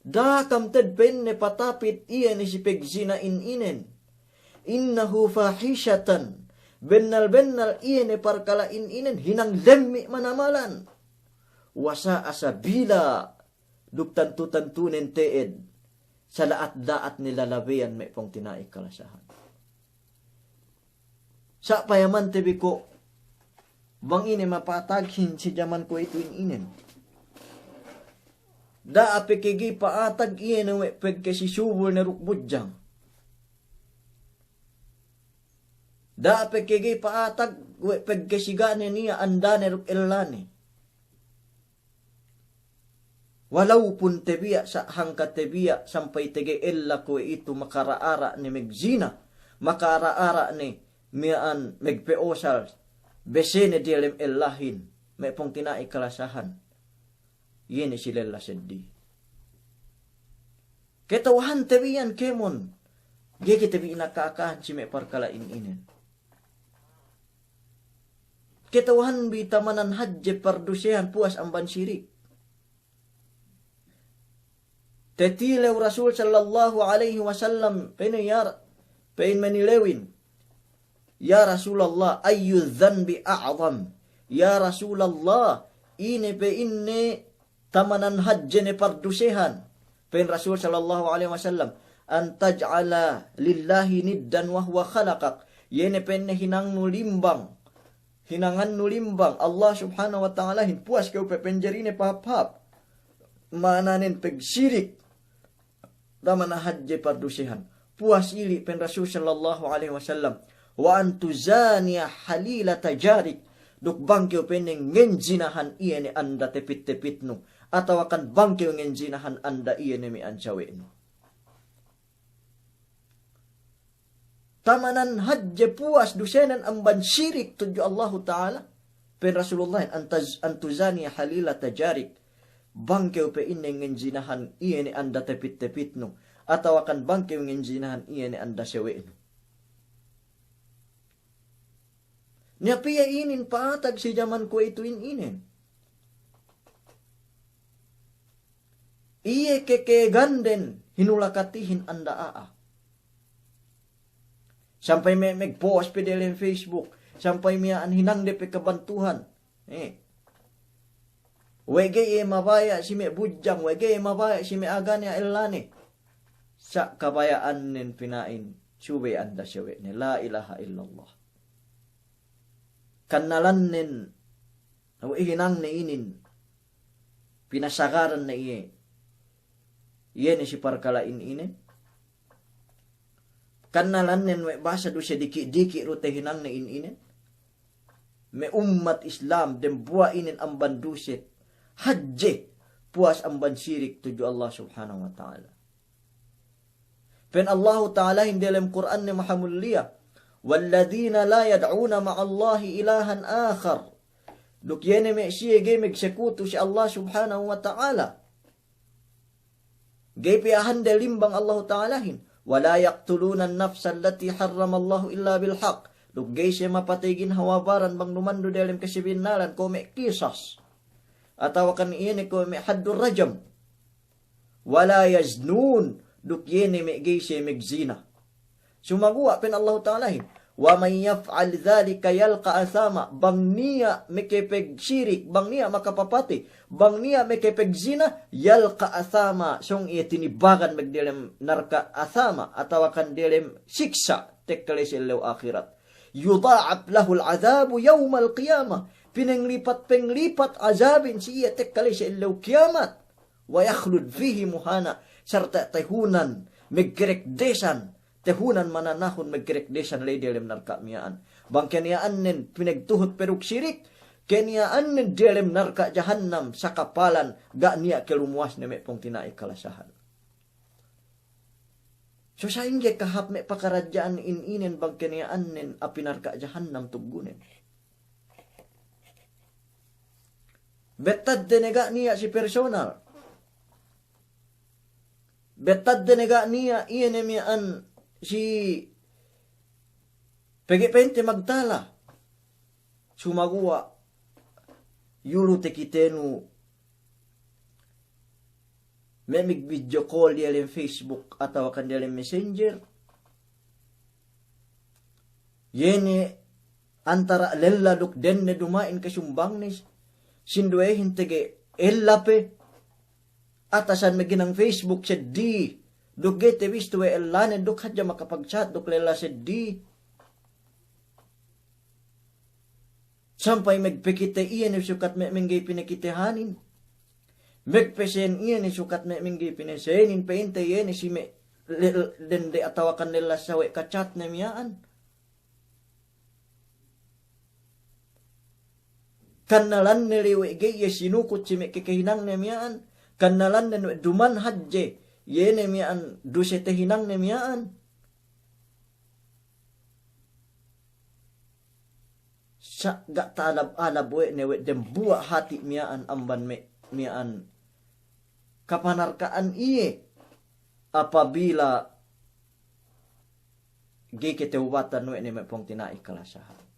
Da'a kam te'ed pa'inne patapit iye ne si pegzina'in inen. Innahu fahishatan. Bennal-bennal iye ne parkala'in inen hinang lemmi' manamalan. Wa sa'a sabila. duk tantu-tantunen te'ed, sala'at-la'at ne lalabeyan me' pungtina'i kalasahan. Sa' payamante bi ko' bang ine mapataghin si jaman kuwe'itu in inen. Da'a pe ke ga'i pa'atag iye ne we' pegkesisubul ne duk budjang. Da'a pe ke ga'i pa'atag we' pegkesiga' ne niya' andane duk ellane. Walaupun tebiya' sa-, hangka tebiya' sampay tege ella kuwe'itu maka'ara'-ara' ne megzina, maka'ara'-ara' ne miya'an megpe'osal, besene diyalem ellahin, me' pungtina'i kalasahan. Iye ne si lella seddili. Kata'uhante bi iyan kēmon, ga'i kite bi inaka-akahan si me' parkala' in inen. Kata'uhan bi tamanan hadje pardusehan puwas amban sirik. Tetilew Rasul sallallahu alaihi wasallam, pa'inne ya Ra-, pa'in manilewin, "Ya Rasulallah, ayyu dhanbi a'zam?" Ya Rasulallah, ine pa'inne tamanan hadje ne pardusehan? Pa'in Rasul sallallahu alaihi wasallam, "An taj'ala lillahi niddan wa huwa khalaqak." Iye ne pa'inne hinangnu limbang, hinangannu limbang Allah Subhanahu wa Ta'alahin, puwas kew pe penjerine pahāp-hāp. Ma'ananen pegsirik. Tamanan hadje pardusehan. Puwas ili' pa'in Rasul sallallahu alaihi wasallam, "Wa an tuzaniya halilata jarik." Duk bang kew pa'inne ngenzinahan iye ne anda tepit-tepitnu, atawakan bang kew ngenzinahan anda iye ne miya'an sawe'nu. Tamanan hadje puwas dusenen amban sirik tudju Allahu Ta'ala. Pa'in Rasulullah, "An taz-, an tuzaniya halilata jarik." Bang kew pa'inne ngenzinahan iye ne anda tepit-tepitnu, atawakan bang kew ngenzinahan iye ne anda sawe'nu. Niya' piye inin pa'atag si jaman kuwe'itu in inen. Iye ke kēganden hinulakatihin anda a'a. Sampay me', megpost pe diyalem Facebook, sampay miya'an hinangde pe kabantuhan. Eh. We' ga'i iye mabaya' si me' budjang, we' ga'i iye mabaya' si me' agane ellane. Sa' kabaya'annen pina'in, subey anda sawe'ne, la ilaha illallah. Kannalannen, we' hinangne inin, pinasagaran ne iye. Iye ne si parkala' in inen. Kannalannen we' basa duse diki'-diki' du tehinangne in inen. Me' ummat Islam dembuwa' inin amban duse hadje puwas amban sirik tudju Allah Subhanahu wa Ta'ala. Pa'in Allahu Ta'alahin diyalem Kur'anne mahamulliya, "Walladhina la yad'una ma'allahi ilahan akhar." Duk iye ne me' siye ga'i megsekutu si Allah Subhanahu wa Ta'ala. Ga'i piya'ahande limbang Allahu Ta'alahin. "Wa la yaqtulunan nafsallati harramallahu illa bil haqq." Duk ga'i siye mapatey ginhawa baran bang dumandu diyalem kasabinnalan, kuwe' me' kisas. Atawakan iye ne kuwe' me' haddur rajam. "Wa la yaznun." Duk iye ne me' ga'i siye megzina. Sumaguwa' pa'in Allahu Ta'alahin, "Wa man yaf'al dhalika yalqa athama." Bang niya' mekepegsirik, bang niya' makapapatey, bang niya' mekepegzina, yalqa athama, sōng iye tinibagan magdiyalem narka' athama, atawakan diyalem siksa' tekka la'i si ellew ahirat. "Yudha'af lahul adhabu yawmal qiyamah." Pinenglipat-penglipat azabin si iye tekka la'i si ellew kiyamat. "Wa yakhlud fihi muhana." Sarta' tehunan meggerekdesan, tehunan mananahun meggerekdesan la'i diyalem narka' miya'an. Bang keniya'annen pinegtuhut pe duk sirik, keniya'annen diyalem narka' jahannam sakapalan, ga' niya' kelumuwasne me' pungtina'i kalasahan. So sa'ingge kahāp me' pakaradja'an in inen bang keniya'annen api narka' jahannam tuggunen. Bettadde ne ga' niya' si personal. Bettadde ne ga' niya' iye ne miya'an si pegge' pa'inte magtala. Sumaguwa' yulu takitenu me' mig-video call diyalem Facebook atawakan diyalem Messenger. Iye ne antara' lella duk dende duma'in kasumbangne, sinduwehin tege ella pe. atasan maghinang Facebook seddi, duk ga'i tabistu we' ellanen, duk hadja makapag-chat duk lella seddi. Sampay magpakite iye ne sukat me' mangga'i pinakitehanin. Magpasen iye ne sukat me' mangga'i pinasenin, pa'inte iye ne si me' le-, dende atawakan lella sawe' ka-chat ne miya'an. Kannalan ne le we' ga'i iye sinukut si me' kakahinang ne miya'an. Kannalan ne we' duman hadje iye ne miya'an duse tahinang ne miya'an. Sa' ga' ta'alab-alab we' ne we' dembuwa' hati' miya'an amban me', miya'an kapanarka'an iye apabila ga'i katewbatan we' ne me' pungtina'i kalasahan.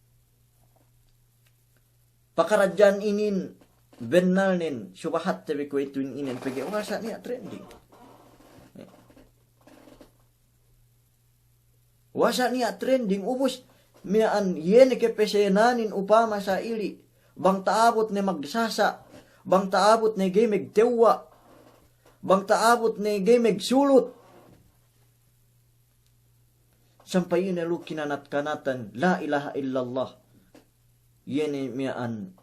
Pakaradja'an inin bennalnen subahatte bi kuwe'itu inin pegge' wasa' niya' trending. Wasa' niya' trending, ubus miya'an iye ne kapasenanin upama sa'ili', bang ta'abut ne magsasa', bang ta'abut ne ga'i magtewwa', bang ta'abut ne ga'i magsulut. Sampay iye ne lu kinanat-kanatan, la ilaha illallah. Iye ne miya'an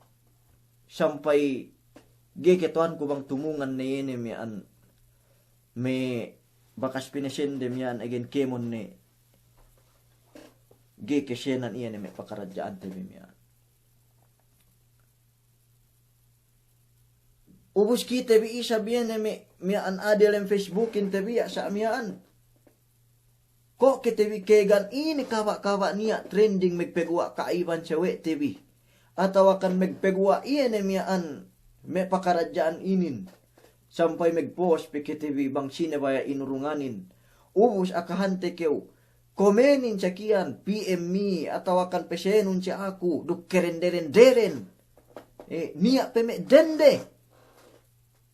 sampay ga'i kata'uhanku bang tumungan ne iye ne miya'an me' bakas pinasende miya'an agen kēmon ne ga'i kasenan iye ne me' pakaradja'ante bi miya'an. Ubus kite bi isab iye ne me', miya'an adel em Facebookinte bi ya' sa' miya'an. Ko' kite bi kēgan ine kaba'-kaba' niya' trending magpaguwa' ka'iban sawe'te bi. Atawakan magpaguwa' iye ne miya'an me' pakaradja'an inin. Sampay magpost pe kite bi bang sine baya' inurunganin. Ubus akahante kew. Komenin sakiyan, P M mi, atawakan pasenun si aku, duk kerenderen-deren. Eh, niya' pe me' dende.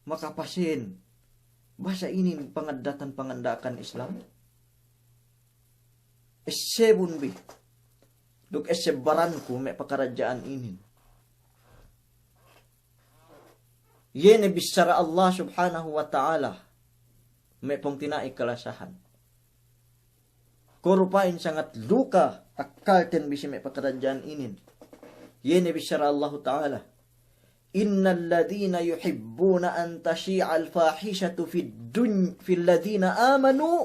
Makapasen. Basa inin pangaddatan-panganda'akan Islam. Essebun bi. Duk esseb baranku me' pakaradja'an inin. Iye ne bissara Allah Subhanahu wa Ta'ala. Me' pungtina'i kalasahan. Ko' du pa'in sangat luka akkalten bi si me' pakaradja'an inin. Iye ne bissara Allahu Ta'ala. إن الذين يحبون أن تشيع الفاحشة في الدن-، في الذين آمنوا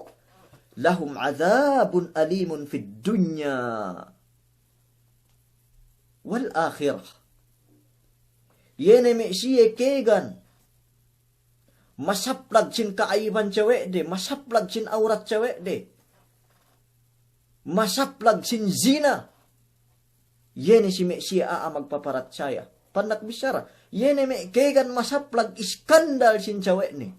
لهم عذاب أليم في الدنيا والآخرة. Iye ne me' siye kēgan masaplag sin ka'aiban sawe'de, masaplag sin awrat sawe'de, masaplag sin zina. Iye ne si me' siye a'a magpaparatsaya. Pandak bissara, iye ne me' kēgan masaplag iskandal sin sawe'ne.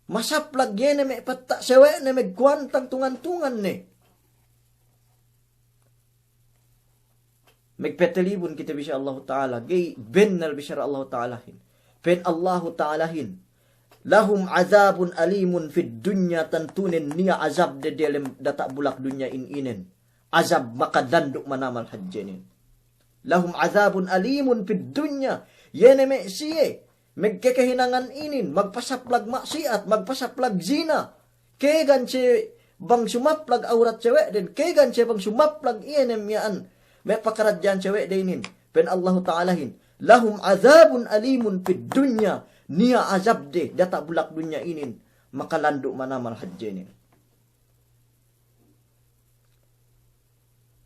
Masaplag iye ne me' patta' sawe'ne magkuwantang tungan-tungan ne. Magpetelibun kite bi si Allahu Ta'ala, ga'i bennal bissara Allahu Ta'alahin. Pa'in Allahu Ta'alahin, لهم عذاب أليم في الدنيا, tantunen niya' azabde diyalem diyata' bulak dunya in inen. Azab makalandu' manamal hadjenin. لهم عذاب أليم في الدنيا. Iye ne me' siye magkakahinangan inin, magpasaplag ma'siyat, magpasaplag zina. Kēgan siye bang sumaplag awrat sawe'den, kēgan siye bang sumaplag iye ne miya'an me' pakaradja'an sawe'de inin. Pa'in Allahu Ta'alahin, لهم عذاب أليم في الدنيا. Niya' azabde diyata' bulak dunya inin, makalandu' manamal hadjenin.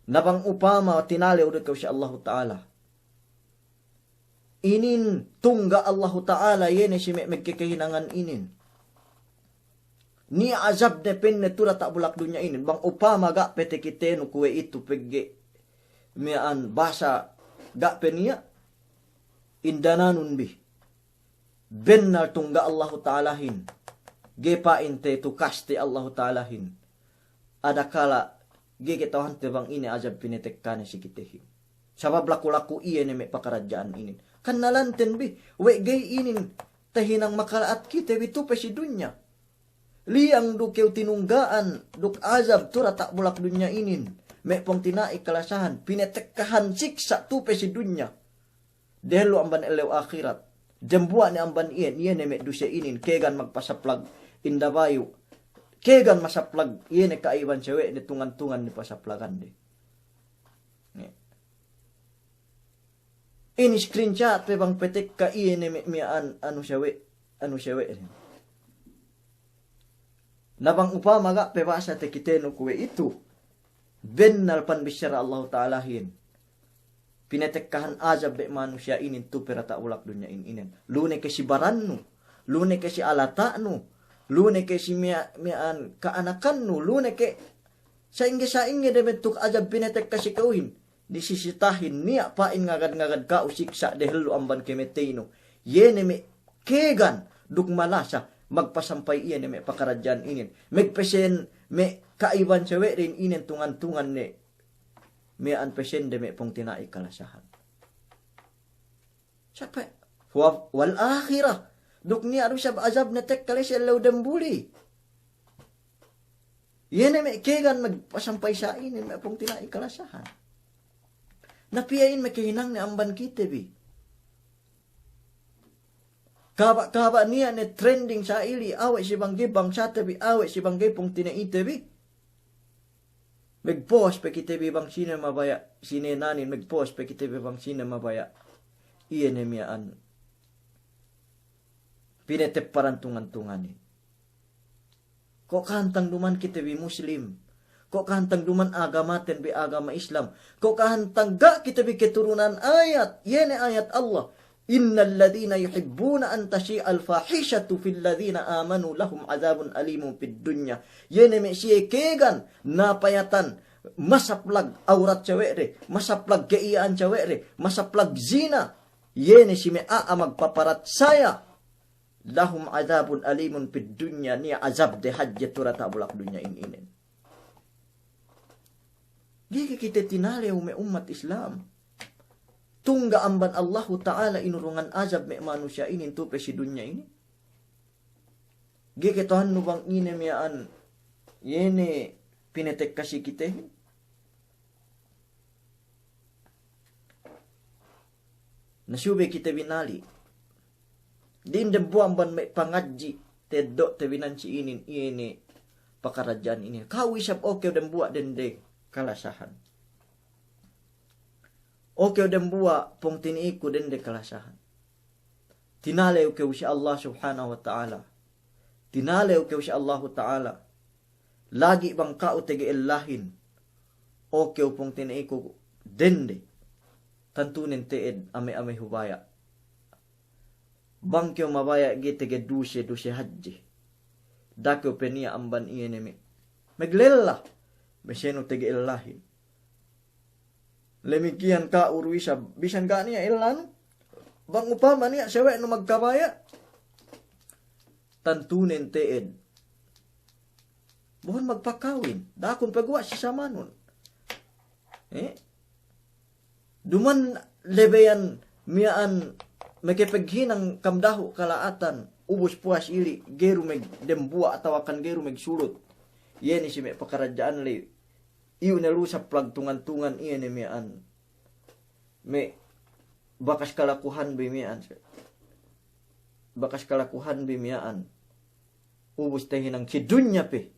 Na bang upama tinalew du kew si Allahu Ta'ala, inin tungga' Allahu Ta'ala iye ne si me' magkakahinangan inin. Niya' azabne pa'inne tu diyata' bulak dunya inin. Bang upama ga' pe takitenu kuwe'itu pegge' miya'an basa ga' pe niya', indananun bi. Bennal tungga' Allahu Ta'alahin. Ga'i pa'inte tukaste Allahu Ta'alahin. Adakala ga'i kata'uhante bang ine azab pinatekkane si kitehin. Sabab laku-laku iye ne me' pakaradja'an inin. Kannalanten bi, we' ga'i inin tahinang makala'at kite bi tu pe si dunya. Liyang du kew tinungga'an duk azab tu diyata' bulak dunya inin. Me' pungtina'i kalasahan, pinatekkahan siksa' tu pe si dunya. Dehellu amban ellew ahirat. Dembuwa' ne amban iyan, iye ne me' duse inin, kēgan magpasaplag indabayu', kēgan masaplag, iye ne ka'iban sawe'ne tungan-tungan ne pasaplagande. Ini screenshot pe bang petekka iye ne me' miya'an anu sawe', anu sawe'ne. Na bang upama ga' pe basa takitenu kuwe' itu, bennal panbissara Allahu Ta'alahin. Pinatekkahan ajab we' manusiya' inin tu pe diyata' bulak dunya in inen. Lu ne ke si barannu, lu ne ke si alata'nu, lu ne ke si miya-, miya'an ka'anakannu, lu ne ke sa'ingge-sa'ingge de bentuk ajab pinatekka si ka'uhin. Disisitahin niya' pa'in ngagad-ngagad ka'u siksa' dehellu amban kamateynu. Iye ne me' kēgan duk malasa magpasampay iye ne me' pakaradja'an inin. Magpesen me' ka'iban sawe'de inin tungan-tungan ne. Miya'an pesende me' pungtina'i kalasahan. Sape'? Wa-, wal akhirah. Duk niya' du isab ajabne tekka la'i si ellew dembuli. Iye ne me' kēgan magpasampay sa' inin me' pungtina'i kalasahan. Na piye in me' kahinangne amban kite bi. Kaba'-kaba' niya' ne trending sa' ili, awe' si bang ga'i bangsate bi, awe' si bang ga'i pungtina'ite bi. Magpost pe kite bi bang sine mabaya', sine nanin, magpost pe kite bi bang sine mabaya'. Iye ne miya'an pinatepparan tungan-tunganin. Ko' kahantang duman kite bi Muslim. Ko' kahantang duman agamaten bi agama Islam. Ko' kahantang ga' kite bi keturunan ayat. Iye ne ayat Allah. Innal ladhina yuhibbuna an tashi'al fahishatu fil ladhina amanu lahum adhabun alimun fid dunya. Iye ne me' siye kēgan napayatan masaplag awrat sawe'de, masaplag ka'iya'an sawe'de, masaplag zina. Iye ne si me' a'a magpaparatsaya. Lahum adhabun alimun fid dunya, niya' ajabde hadje tu diyata' bulak dunya in inen. Ga'i ke kite tinalew me' ummat Islam. Tungga' amban Allahu Ta'ala inurungan ajab me' manusiya' inin tu pe si dunya inin. Ga'i ke tahannu bang ine miya'an, iye ne pinatekka si kitehin. Na subey kite bi nali'. Dinde buwa' amban me' pangadji' teddo' te bi nan si inin, iye ne pakaradja'an inin. Ka'u isab oke dembuwa' dende kalasahan. Oke dembuwa' pungtina'iku dende kalasahan. Tinalew kew si Allah Subhanahu wa Ta'ala. Tinalew kew si Allahu Ta'ala. Lagi' bang ka'u tege ellahin. Oke pungtina'iku dende. Tantunen te'ed ame'-ame' hubaya'. Bang kew mabaya' ga'i tege duse, duse hadje. Da'a kew pe niya' amban iye ne me'. Meglella. Mesenu tege ellahin. Lemikiyan ka'u du isab, bisan ga' niya' ellanu, bang upama niya' sewe'nu magkabaya', tantunen te'ed. Bohon magpakawin, da'a kun paguwa' si samanun. Eh? Duman lebeyan miya'an makapaghinang kam dahu' kala'atan, ubus puwas ili', ga'i du magdembuwa' atawakan ga'i du magsulut. Iye ne si me' pakaradja'an le, iyu' ne lu saplag tungan-tungan iye ne miya'an. Me' bakas kalakuhan bi miya'an. Bakas kalakuhan bi miya'an. Ubus tahinang si dunya pe.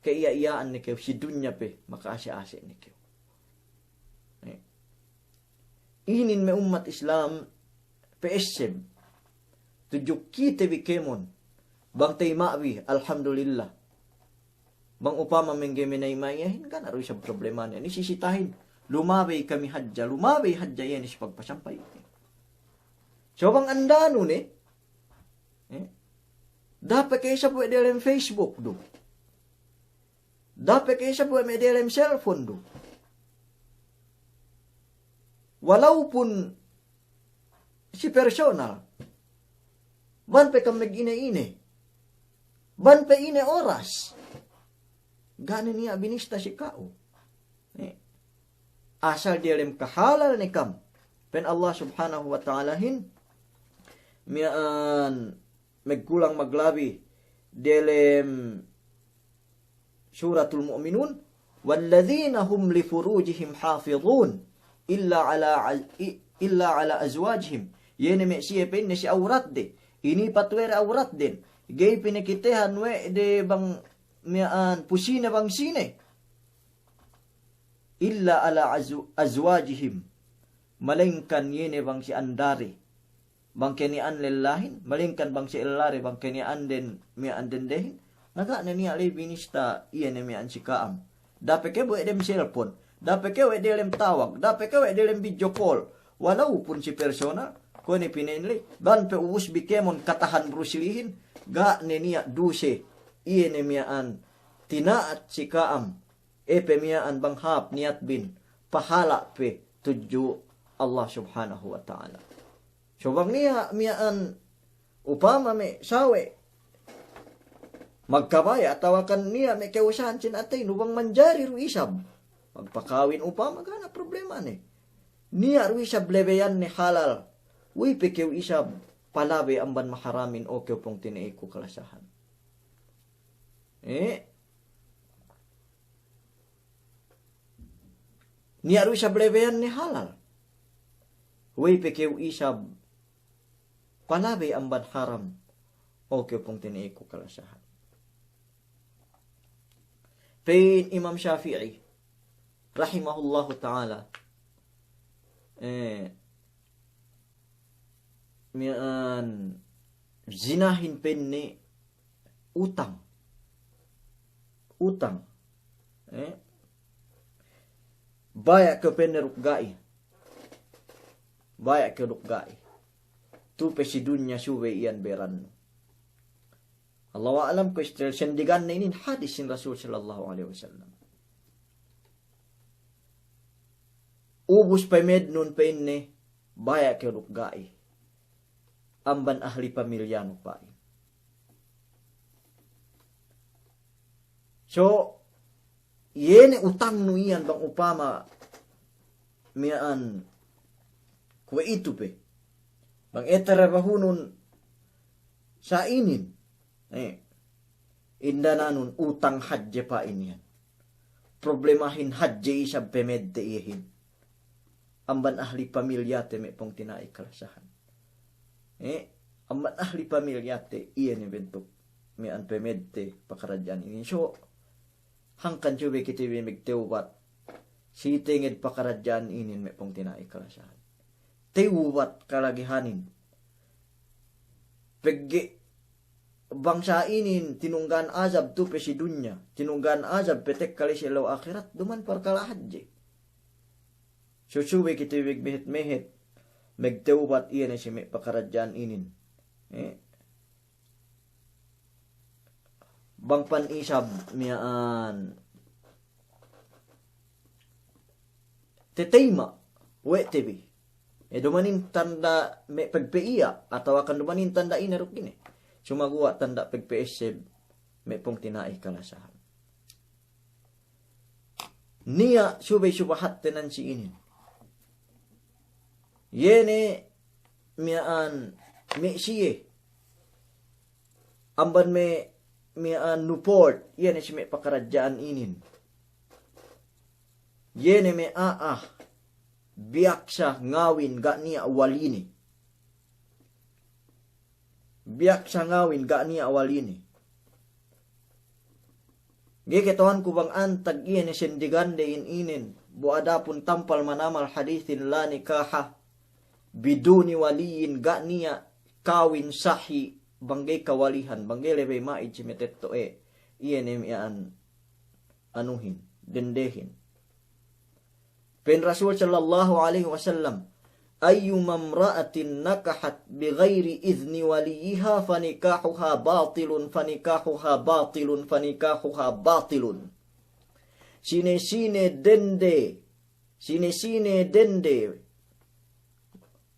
Ka'iya'-iya'an ne kew si dunya pe. Maka'ase'-ase' ne kew. Eh. Inin me' ummat Islam, P S M. Tudju kite bi kēmon. Bang tayma' bi, alhamdulillah. Bang upama mengge menayma' iyehin, ga' ne du isab problemane. Ini sisitahin. Lumabey kami hadja, lumabey hadja iye ne si pagpasampay. So bang andanu ne, eh, da'a pe ke isab we' diyalem Facebook du. Da'a pe ke isab we' me' diyalem cellphone du. Walaupun si personal. Bang pe kam magine-ine. Bang pe ine oras. Ga' ne niya' binista si ka'u. Eh. Asal diyalem kahalal ne kam. Pa'in Allah Subhanahu wa Ta'alahin. Miya'an magkulang maglabi diyalem Suratul Mu'minun, "Walladhina hum li furujihim hafidhun, illa ala, illa ala azwajihim, Iye ne me' siye pa'inne si awratde. Inipat we' de awratden. Ga'i pinakitehan we' de bang miya'an pu sine bang sine. Illa ala azu-, azwajihim. Malayingkan iye ne bang si andade. Bang keniya'an lellahin, malayingkan bang si ellade, bang keniya'anden miya'an dendehin, na ga' ne niya' ley binista iye ne miya'an si ka'am. Da'a pe kew we' dem cellphone, da'a pe kew we' delem tawag, da'a pe kew we' delem video call, walawpun si personal, kuwe' ne pina'in ley, bang pe ubus bi kēmon katahan Bruce Lee-hin, ga' ne niya' duse iye ne miya'an tina'at si ka'am, e pe miya'an bang hāp niyatbin, pahala' pe tudju Allah Subhanahu wa Ta'ala. So bang niya' miya'an upama me' sawe' magkabaya' atawakan niya' me' kawusahan sin ateynu bang manjari du isab magpakawin upama, ga' ne problemane. Niya' du isab lebeyanne halal. We'ey pe kew isab palabey amban maharamin, o kew pungtina'iku kalasahan. Eh? Niya' du isab lebeyanne halal. We'ey pe kew isab palabey amban haram, o kew pungtina'iku kalasahan. Pa'in Imam Shafi'i, rahimahullahu ta'ala, eh, miya'an zinahin pa'inne utang. Utang. Eh? Baya' kew pa'inne duk ga'i. Baya' kew duk ga'i. Tu pe si dunya subey iyan berannu. Allahu a'lam kuwe' istel sendiganne inin hadis sin Rasul sallallahu alaihi wasallam. Ubus pemednun pa'inne, baya' kew duk ga'i amban ahli pamilyanu pa'in. So, iye ne utangnu iyan bang upama miya'an kuwe'itu pe. Bang e tarabahunun sa inin. Eh, indananun utang hadje pa'in iyan. Problemahin hadje isab pemedte iyehin. Amban ahli pamilyate me' pungtina'i kalasahan. Eh, amban ahli pamilyate iye ne bentuk miya'an pemedte pakaradja'an inin. So, hangkan subey kite bi magtewbat si tenged pakaradja'an inin me' pungtina'i kalasahan. Tewbat kalagihanin. Pegge' bang sa inin tinunggan azab tu pe si dunya, tinunggan azab pe tekka ley si ellew ahirat, duma'in parkala' hadje. So subey kite bi magmehet-mehet, magtewbat iye ne si me' pakaradja'an inin. Eh. Bang pan isab miya'an teteyma' we' te bi. Eh, duma'in tanda' me' pagpe'iya', atawakan duma'in tanda' ine duk ine. Sumaguwa' tanda' pagpe'esseb me' pungtina'i kalasahan. Niya' subey subahatte nan si inin. Iye ne miya'an me' siye. Amban me' miya'an Newport, iye ne si me' pakaradja'an inin. Iye ne me' a'a biyaksa ngawin ga' niya' waline. Biyaksa ngawin ga' niya' waline. Ga'i kata'uhanku bang antag iye ne sendigande in inin, bu adapun tampal manamal hadisin la nikaha biduni waliyin, ga' niya' kawin sahi bang ga'i kawalihan, bang ga'i lebey ma'id si matetto'e, iye ne miya'an anuhin, dendehin. Pa'in Rasul sallallahu alaihi wasallam, "Ayyuma imra'atin nakahat bighairi idhni waliyyiha fanikahuha batilun, fanikahuha batilun, fanikahuha batilun." Sine-sine dende, sine-sine dende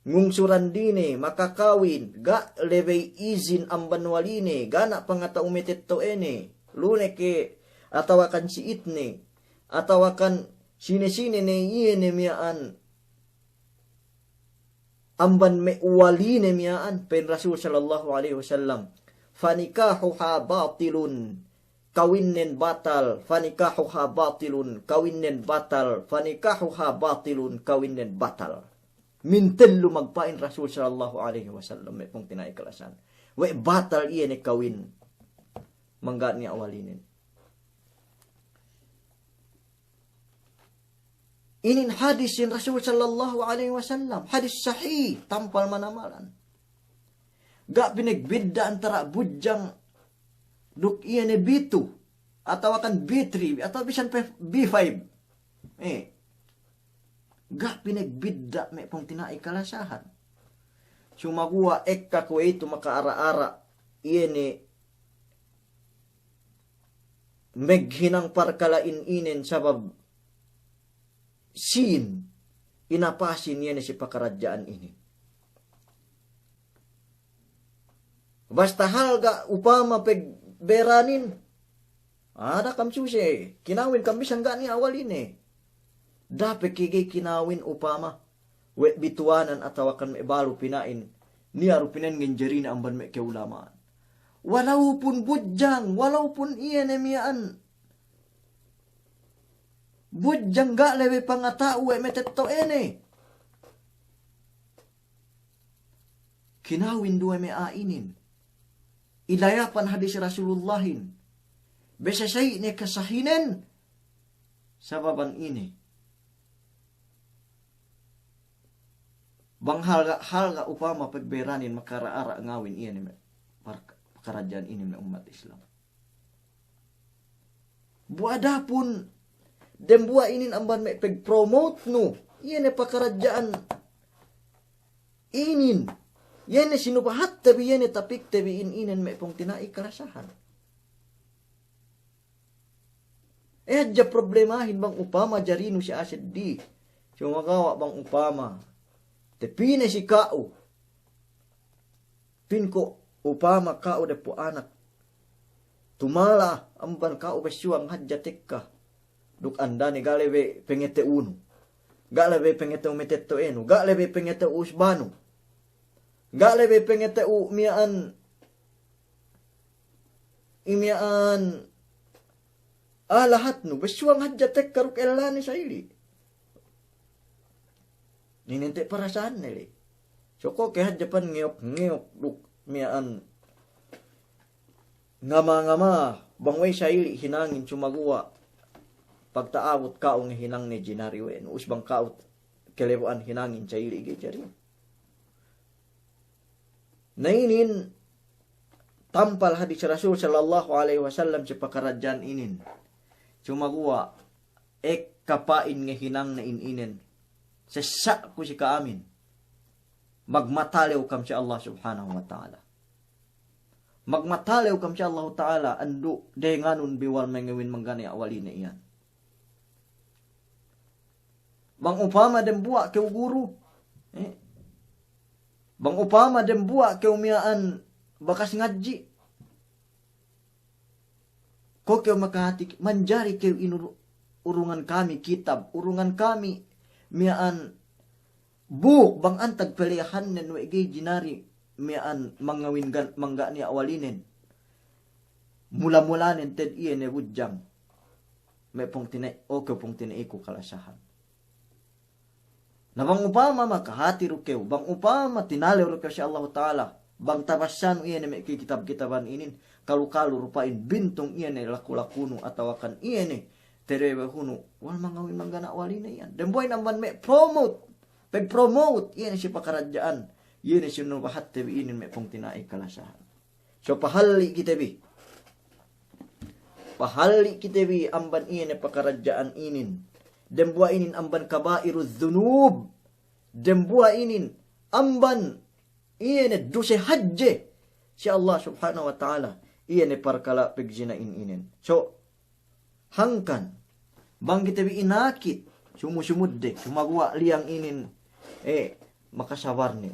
ngungsuran dine makakawin, ga' lebey izin amban waline, ga' niya' pangata'u matetto'ene, lu ne ke atawakan si'itne, atawakan sine-sine ne iye ne miya'an amban me' waline miya'an, pa'in Rasul sallallahu alaihi wasallam, "Fanikahuha batilun, kawinnen batal, fanikahuha batilun, kawinnen batal, fanikahuha batilun, kawinnen batal." Mintellu magpa'in Rasul sallallahu alaihi wasallam, me' pungtina'i kalasahan. We' batal iye ne kawin mangga' niya' walinen. Inin hadis sin Rasul sallallahu alaihi wasallam, hadis sahih, tampal manamalan. Ga' pinagbidda' antara' budjang duk iye ne B two, atawa kan B three, atawa bisan pe B five. Eh. Ga' pinagbidda' me' pungtina'i kalasahan. Sumaguwa' ekka kuwe'itu makaara'-ara' iye ne meghinang parkala'in inin sabab sīn inapasin iye ne si pakaradja'an inin. Basta halga' upama pegberanin, ada kam suse, kinawin kam bisan ga' niya' waline. Dape ke ga'i kinawin upama we' bituwanan atawa kan me' balu pina'in, niya' du pina'in ngenjerine amban me' keulama'an. Walaupun budjang, walaupun iye ne miya'an budjang, ga' lebe pangata'u we' matetto'ene. Kinawin du we' me' a'a inin. Ilayapan hadis Rasulullahin. Bese sa'i ne kasahinen sababan ine. Bang halga', halga' upama pegberanin makaara'-ara' ngawin iye ne me' par-, pakaradja'an inin me' ummat Islam. Bu adapun dembuwa' inin amban me' pegpromote nu, iye ne pakaradja'an inin, iye ne sinubahatte bi, iye ne tapikte bi in-, inen me' pungtina'i kalasahan. Eh, hadja problemahin bang upama jarinu si a'a seddi. Sumagawa' bang upama tepine si ka'u. Pin ko' upama ka'u deppo' anak. Tumala amban ka'u bessuwang hadja tekka. Duk andane ga' lebe pengete'unu. Ga' lebe pengete'u matetto'enu. Ga' lebe pengete'u usbanu. Ga' lebe pengete'u miya'an, i miya'an a'a lahatnu. Bessuwang hadja tekka duk ellane sa'ili'. Inin te' parasahanne le. Soko' ke hadja pan ngeyok-ngeyok duk miya'an ngama-ngama bang we' sa'ili' hinangin sumaguwa' pagta'abut ka'u ngehinangne jinari we' nu, us bang ka'u kelebu'an hinangin sa'ili' ga'i jari. Na inin tampal hadis Rasul sallallahu alaihi wasallam si pakaradja'an inin. Sumaguwa' ekka pa'in ngehinangne in-inen. Sessa' ku si ka'amin. Magmatalew kam si Allah Subhanahu wa Ta'ala. Magmatalew kam si Allahu Ta'ala, andu' denganun bi wal mangawin mangga' niya' waline iyan. Bang upama dembuwa' kew guru, eh, bang upama dembuwa' kew miya'an bakas ngadji', ko' kew makahati, manjari kew inuru-, urungan kami kitab, urungan kami miya'an buk, bang antag pelehannen we' ga'i jinari miya'an mangawin gan-, mangga' niya' walinen. Mula-mulanen te'ed iye ne budjang. Me' pungtina'i, o kew pungtina'iku kalasahan. Na bang upama makahati du kew, bang upama tinalew du kew si Allahu Ta'ala, bang tabassanu iye ne me' kitab-kitaban inin, kalu-kalu du pa'in bintung iye ne laku-lakunu atawa kan iye ne terewehunu, wal mangawin mangga' niya' waline iyan. Dembuwa' inin amban me' promote, pegpromote iye ne si pakaradja'an, iye ne sinubahatte bi inin me' pungtina'i kalasahan. So pahalli' kite bi. Pahalli' kite bi amban iye ne pakaradja'an inin. Dembuwa' inin amban kaba'irudh dhunub. Dembuwa' inin amban iye ne duse hadje si Allah Subhanahu wa Ta'ala. Iye ne parkala' pegzina'in inin. So, hangkan, bang kite bi inakit, sumu-sumudde, sumaguwa' liyang inin, eh, makasabar ne.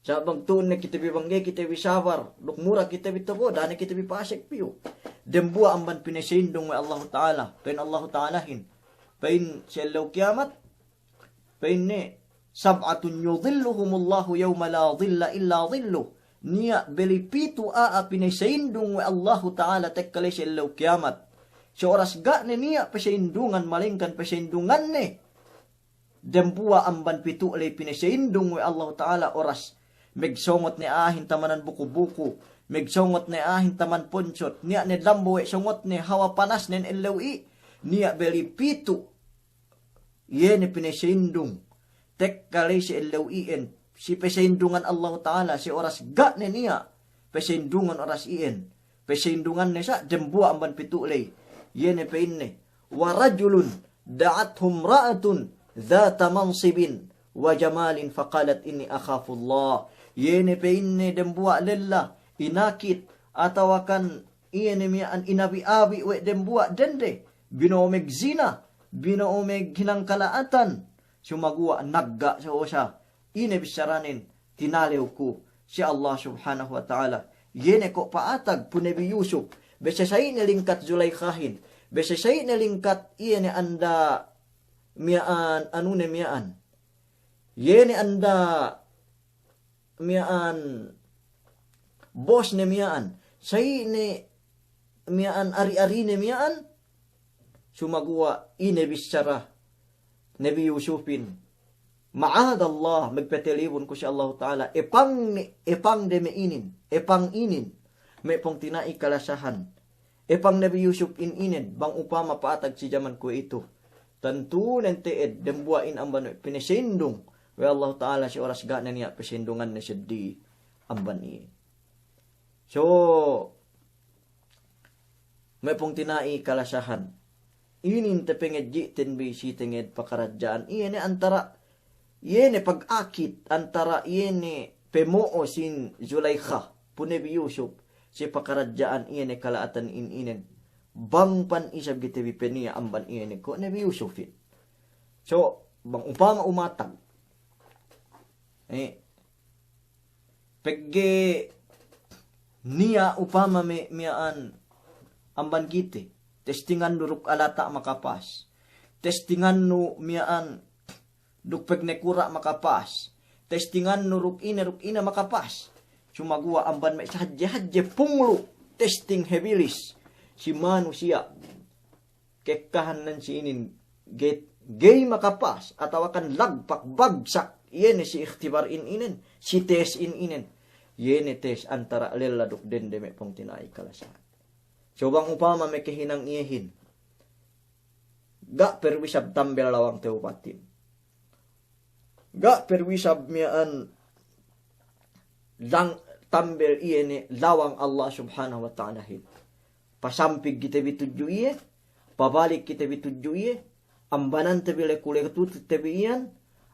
Sa' bang tu'un ne kite bi bang ga'i kite bi sabar, duk mura kite bi tobo, da'a ne kite bi pasek piyu. Dembuwa' amban pinasayindung we' Allahu Ta'ala, pa'in Allahu Ta'alahin, pa'in si ellew kiyamat, pa'inne, "Sab'atun yudhilluhumullahu yawma la dhilla illa dhilluh." Niya' beli pitu a'a pinasayindung we' Allahu Ta'ala tekka la'i si ellew kiyamat. Si oras ga' ne niya' pasayindungan, malengkan pasayindunganne Dembuwa' amban pitu' ley pineseyindung we' Allahu Ta'ala oras megsongot ne a'ahin tamanan buku-buku, megsongot ne a'ahin taman ponsot, niya' ne dambuwa' we' songotne hawal panasnen ellew i', niya' beli pitu'. Iye ne pineseyindung. Tekka ley si ellew iyan, si peseyindungan Allahu Ta'ala, si oras ga' ne niya' peseyindungan oras iyan. Peseyindungan ne sa' dembuwa' amban pitu' ley. Iye ne pe'inne, "Wa rajulun da'athu imra'atun dhata mansibin wa jamalin faqalat inni akhafullah." Iye ne pe'inne dembuwa' lella, inakit, atawakan iye ne miya'an inabi-abi we' dembuwa' dende, bino'o megzina, bino'o meghinang kala'atan, sumaguwa' nagga' so'o sa, ine bissaranen, tinalew ku si Allah Subhanahu wa Ta'ala. Iye ne ko' pa'atag pu Nebi Yusuf, bese sa'i ne lingkat Zulaikhahin, bese sa'i ne lingkat iye ne anda miya'an, anu ne miya'an. Iye ne anda miya'an, bos ne miya'an, sa'i ne miya'an, ari-ari ne miya'an, sumaguwa' ine bissara Nebi Yusufin, "Ma'adallah," megpetelibun ku si Allahu Ta'ala, epang ne, epang de me' inin, epang inin, me' pungtina'i kalasahan. Epang Nebi Yusuf in inen, bang upama pa'atag si jaman kuwe'itu. Tantunen te'ed, dembuwa' in amban we' pineseyindung we' Allahu Ta'ala si oras ga' ne niya' peseyindunganne seddi amban iye. So, me' pungtina'i kalasahan. Inin tepengedji'ten bi si tenged pakaradja'an. Iye ne antara', iye ne pagakit antara' iye ne pemo'o sin Zulaikha pu Nebi Yusuf, si pakaradja'an iye ne kala'atan in inen. Bang pan isab kite bi peniya' amban iye ne ko' Nebi Yusufin. So, bang upama umatag. Eh, pegge' niya' upama me' miya'an amban kite, testingannu duk alata' makapas. Testingannu miya'an duk pegnekura' makapas. Testingannu duk ine, duk ine makapas. Sumaguwa' amban me' sahadje-hadje punglu' testing hebilis si manusiya'. Kekkahannen si inin ge-, gey makapas, atawakan lagpak bagsak, iye ne si ikhtibar in inen, si tes in inen. Iye ne tes antara' lella duk dende me' pungtina'i kalasahan. So bang upama mekehinang iyehin, ga' perlu isab tambel lawang tewbatin. Ga' perlu isab miya'an lang-, tambel iye ne lawang Allah Subhanahu wa Ta'alahin. Pasampig kite bi tudju iye, pabalik kite bi tudju iye, ambanante bi leku-lekutute bi iyan,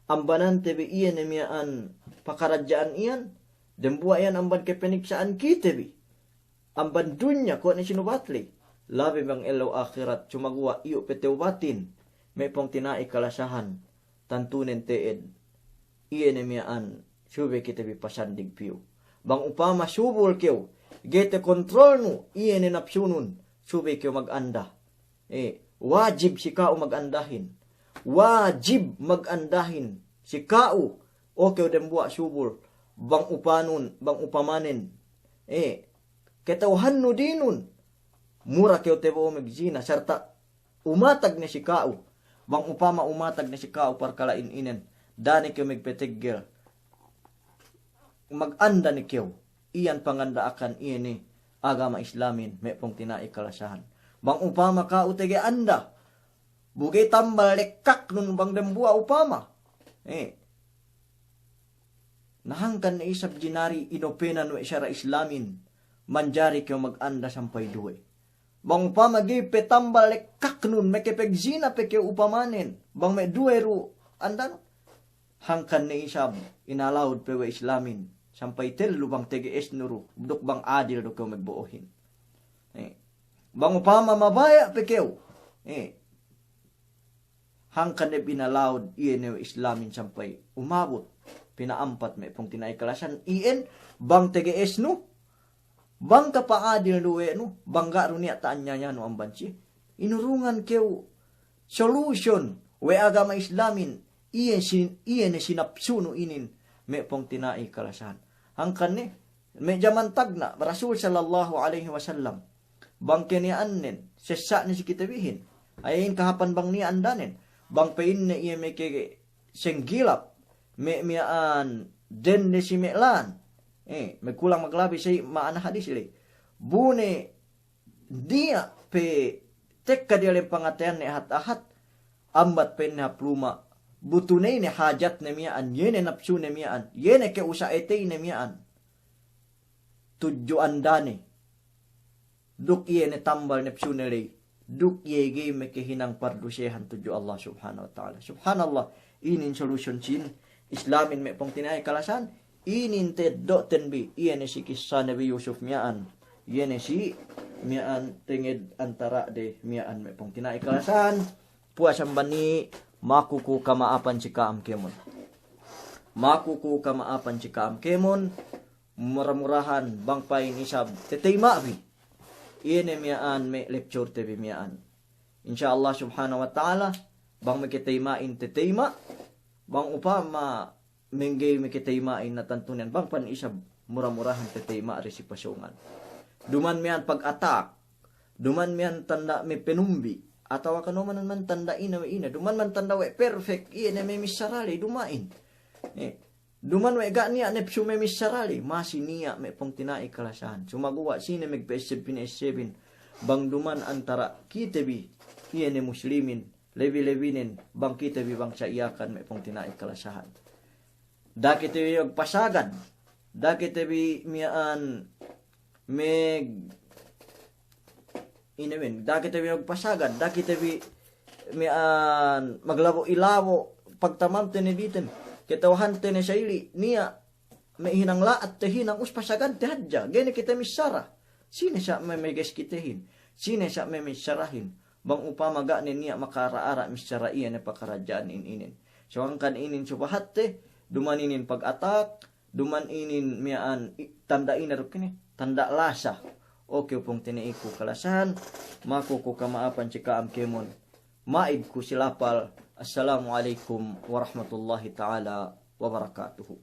ambanante bi iye ne miya'an pakaradja'an iyan, dembuwa' iyan amban kepeniksa'an kite bi. Amban dunya kuwe' ne sinubat ley. Labi bang ellew ahirat, sumaguwa' iyu' pe tewbatin, me' pungtina'i kalasahan, tantunen te'ed. Iye ne miya'an, subey kite bi pasandig piyu. Bang upama subul kew, ga'i tekontrolnu, iye ne napsunun, subey kew maganda. Eh, wajib si ka'u magandahin. Wajib magandahin si ka'u. O kew dembuwa' subul, bang upanun, bang upamanen. Eh, kata'uhannu dinun, mura kew tebo'o megzina, sarta' umatag ne si ka'u. Bang upama umatag ne si ka'u parkala' in inen, da'a ne kew megpeteggel. Maganda ne kew. Iyan panganda'akan iye ne agama Islamin, me' pungtina'i kalasahan. Bang upama ka'u tege anda, bu ga'i tambal lekkaknun bang dembuwa' upama. Eh. Na hangkan ne isab jinari inopenan we' sara' Islamin, manjari kew maganda sampay duwe. Bang upama ga'i pe tambal lekkaknun, mekepegzina pe kew upamanen, bang me' duwe du andanun. Hangkan ne isab inalawud pe we' Islamin, sampay tellu bang tege'esnu du, duk bang adil du kew megbo'ohin. Eh. Bang upama mabaya' pe kew. Eh. Hangkan ne binalawud iye ne we' Islamin sampay umabut pina'ampat me' pungtina'i kalasahan iyan, bang tege'esnu, bang kapa'adil du we' nu, bang ga' du niya' ta'anyayanu amban siye. Inurungan kew solution we' agama Islamin, iye si-, iye ne sinapsunu inin me' pungtina'i kalasahan. Hangkan ne, me' jaman tagna', Rasul sallallahu alaihi wasallam, bang keniya'annen, sessa'ne si kite bihin. Ayahin kahāpan bang niya' andanen. Bang pe'inne iye meke senggilap, me' miya'an dende si me' lān. Eh, magkulang maglabi si ma'ana hadis ley. Bu ne niya' pe tekka diyalem pangateyanne ahat-ahat, ambat pa'inne hap luma', bu tuneyne hajatne miya'an, iye ne napsune miya'an, iye ne ke'usa'eteyne miya'an. Tudju andane. Duk iye ne tambal napsune ley. Duk iye ga'i makahinang pardusehan tudju Allah Subhanahu wa Ta'ala. Subhanallah, inin solution sin Islamin me' pungtina'i kalasahan, inin teddo'ten bi, iye ne si kissa Nabi Yusuf miya'an, iye ne si miya'an tenged antara'de miya'an me' pungtina'i kalasahan. Puwas amban iye, maku ku kama'apan si ka'am kēmon. Maku ku kama'apan si ka'am kēmon, mura-murahan bang pa'in isab teteyma' bi iye ne miya'an me' lecture te bi miya'an. Insya Allah Subhanahu wa Ta'ala, bang me' keteyma'in teteyma', bang upama me' ga'i me' keteyma'in na tantu niyan, bang pa'in isab mura-murahan teteyma' re si pasōngan. Duman miya'an pag-attack, duman miya'an tanda' me' penumbi', atawa kanomanan man tanda' ine we' ine, duman man tanda' we' perfect, iye ne me' missara ley duma'in. Eh, duman we' ga' niya' napsu me' missara ley, masi niya' me' pungtina'i kalasahan. Sumaguwa' sine magpa'esseb pine-essebin, bang duman antara' kite bi, iye ne muslimin, lebi-lebinen bang kite bi bangsa Yakan me' pungtina'i kalasahan. Da'a kite bi magpasagad, da'a kite bi miya'an meg-, ine men, da'a kite bi magpasagad, da'a kite bi miya'an maglabo'-ilabo', pagtamamte ne diten, kata'uhante ne sa'ili', niya' me' hinang la'at tehinang, us pasagante hadja, ga'i ne kite missara. Sine sa' me' meges kitehin? Sine sa' me' missarahin? Bang upama ga' ne niya' maka'ara'-ara' missara iye ne pakaradja'an in inin. So hangkan inin subahatte, duman inin pag-attack, duman inin miya'an i-, tanda' ine duk ine, tanda' lasa. Oke, pungtina'iku kalasahan, maku ku kama'apan si ka'am kēmon. Ma'id ku si lapal. Assalamu alaikum warahmatullahi ta'ala wabarakatuhu.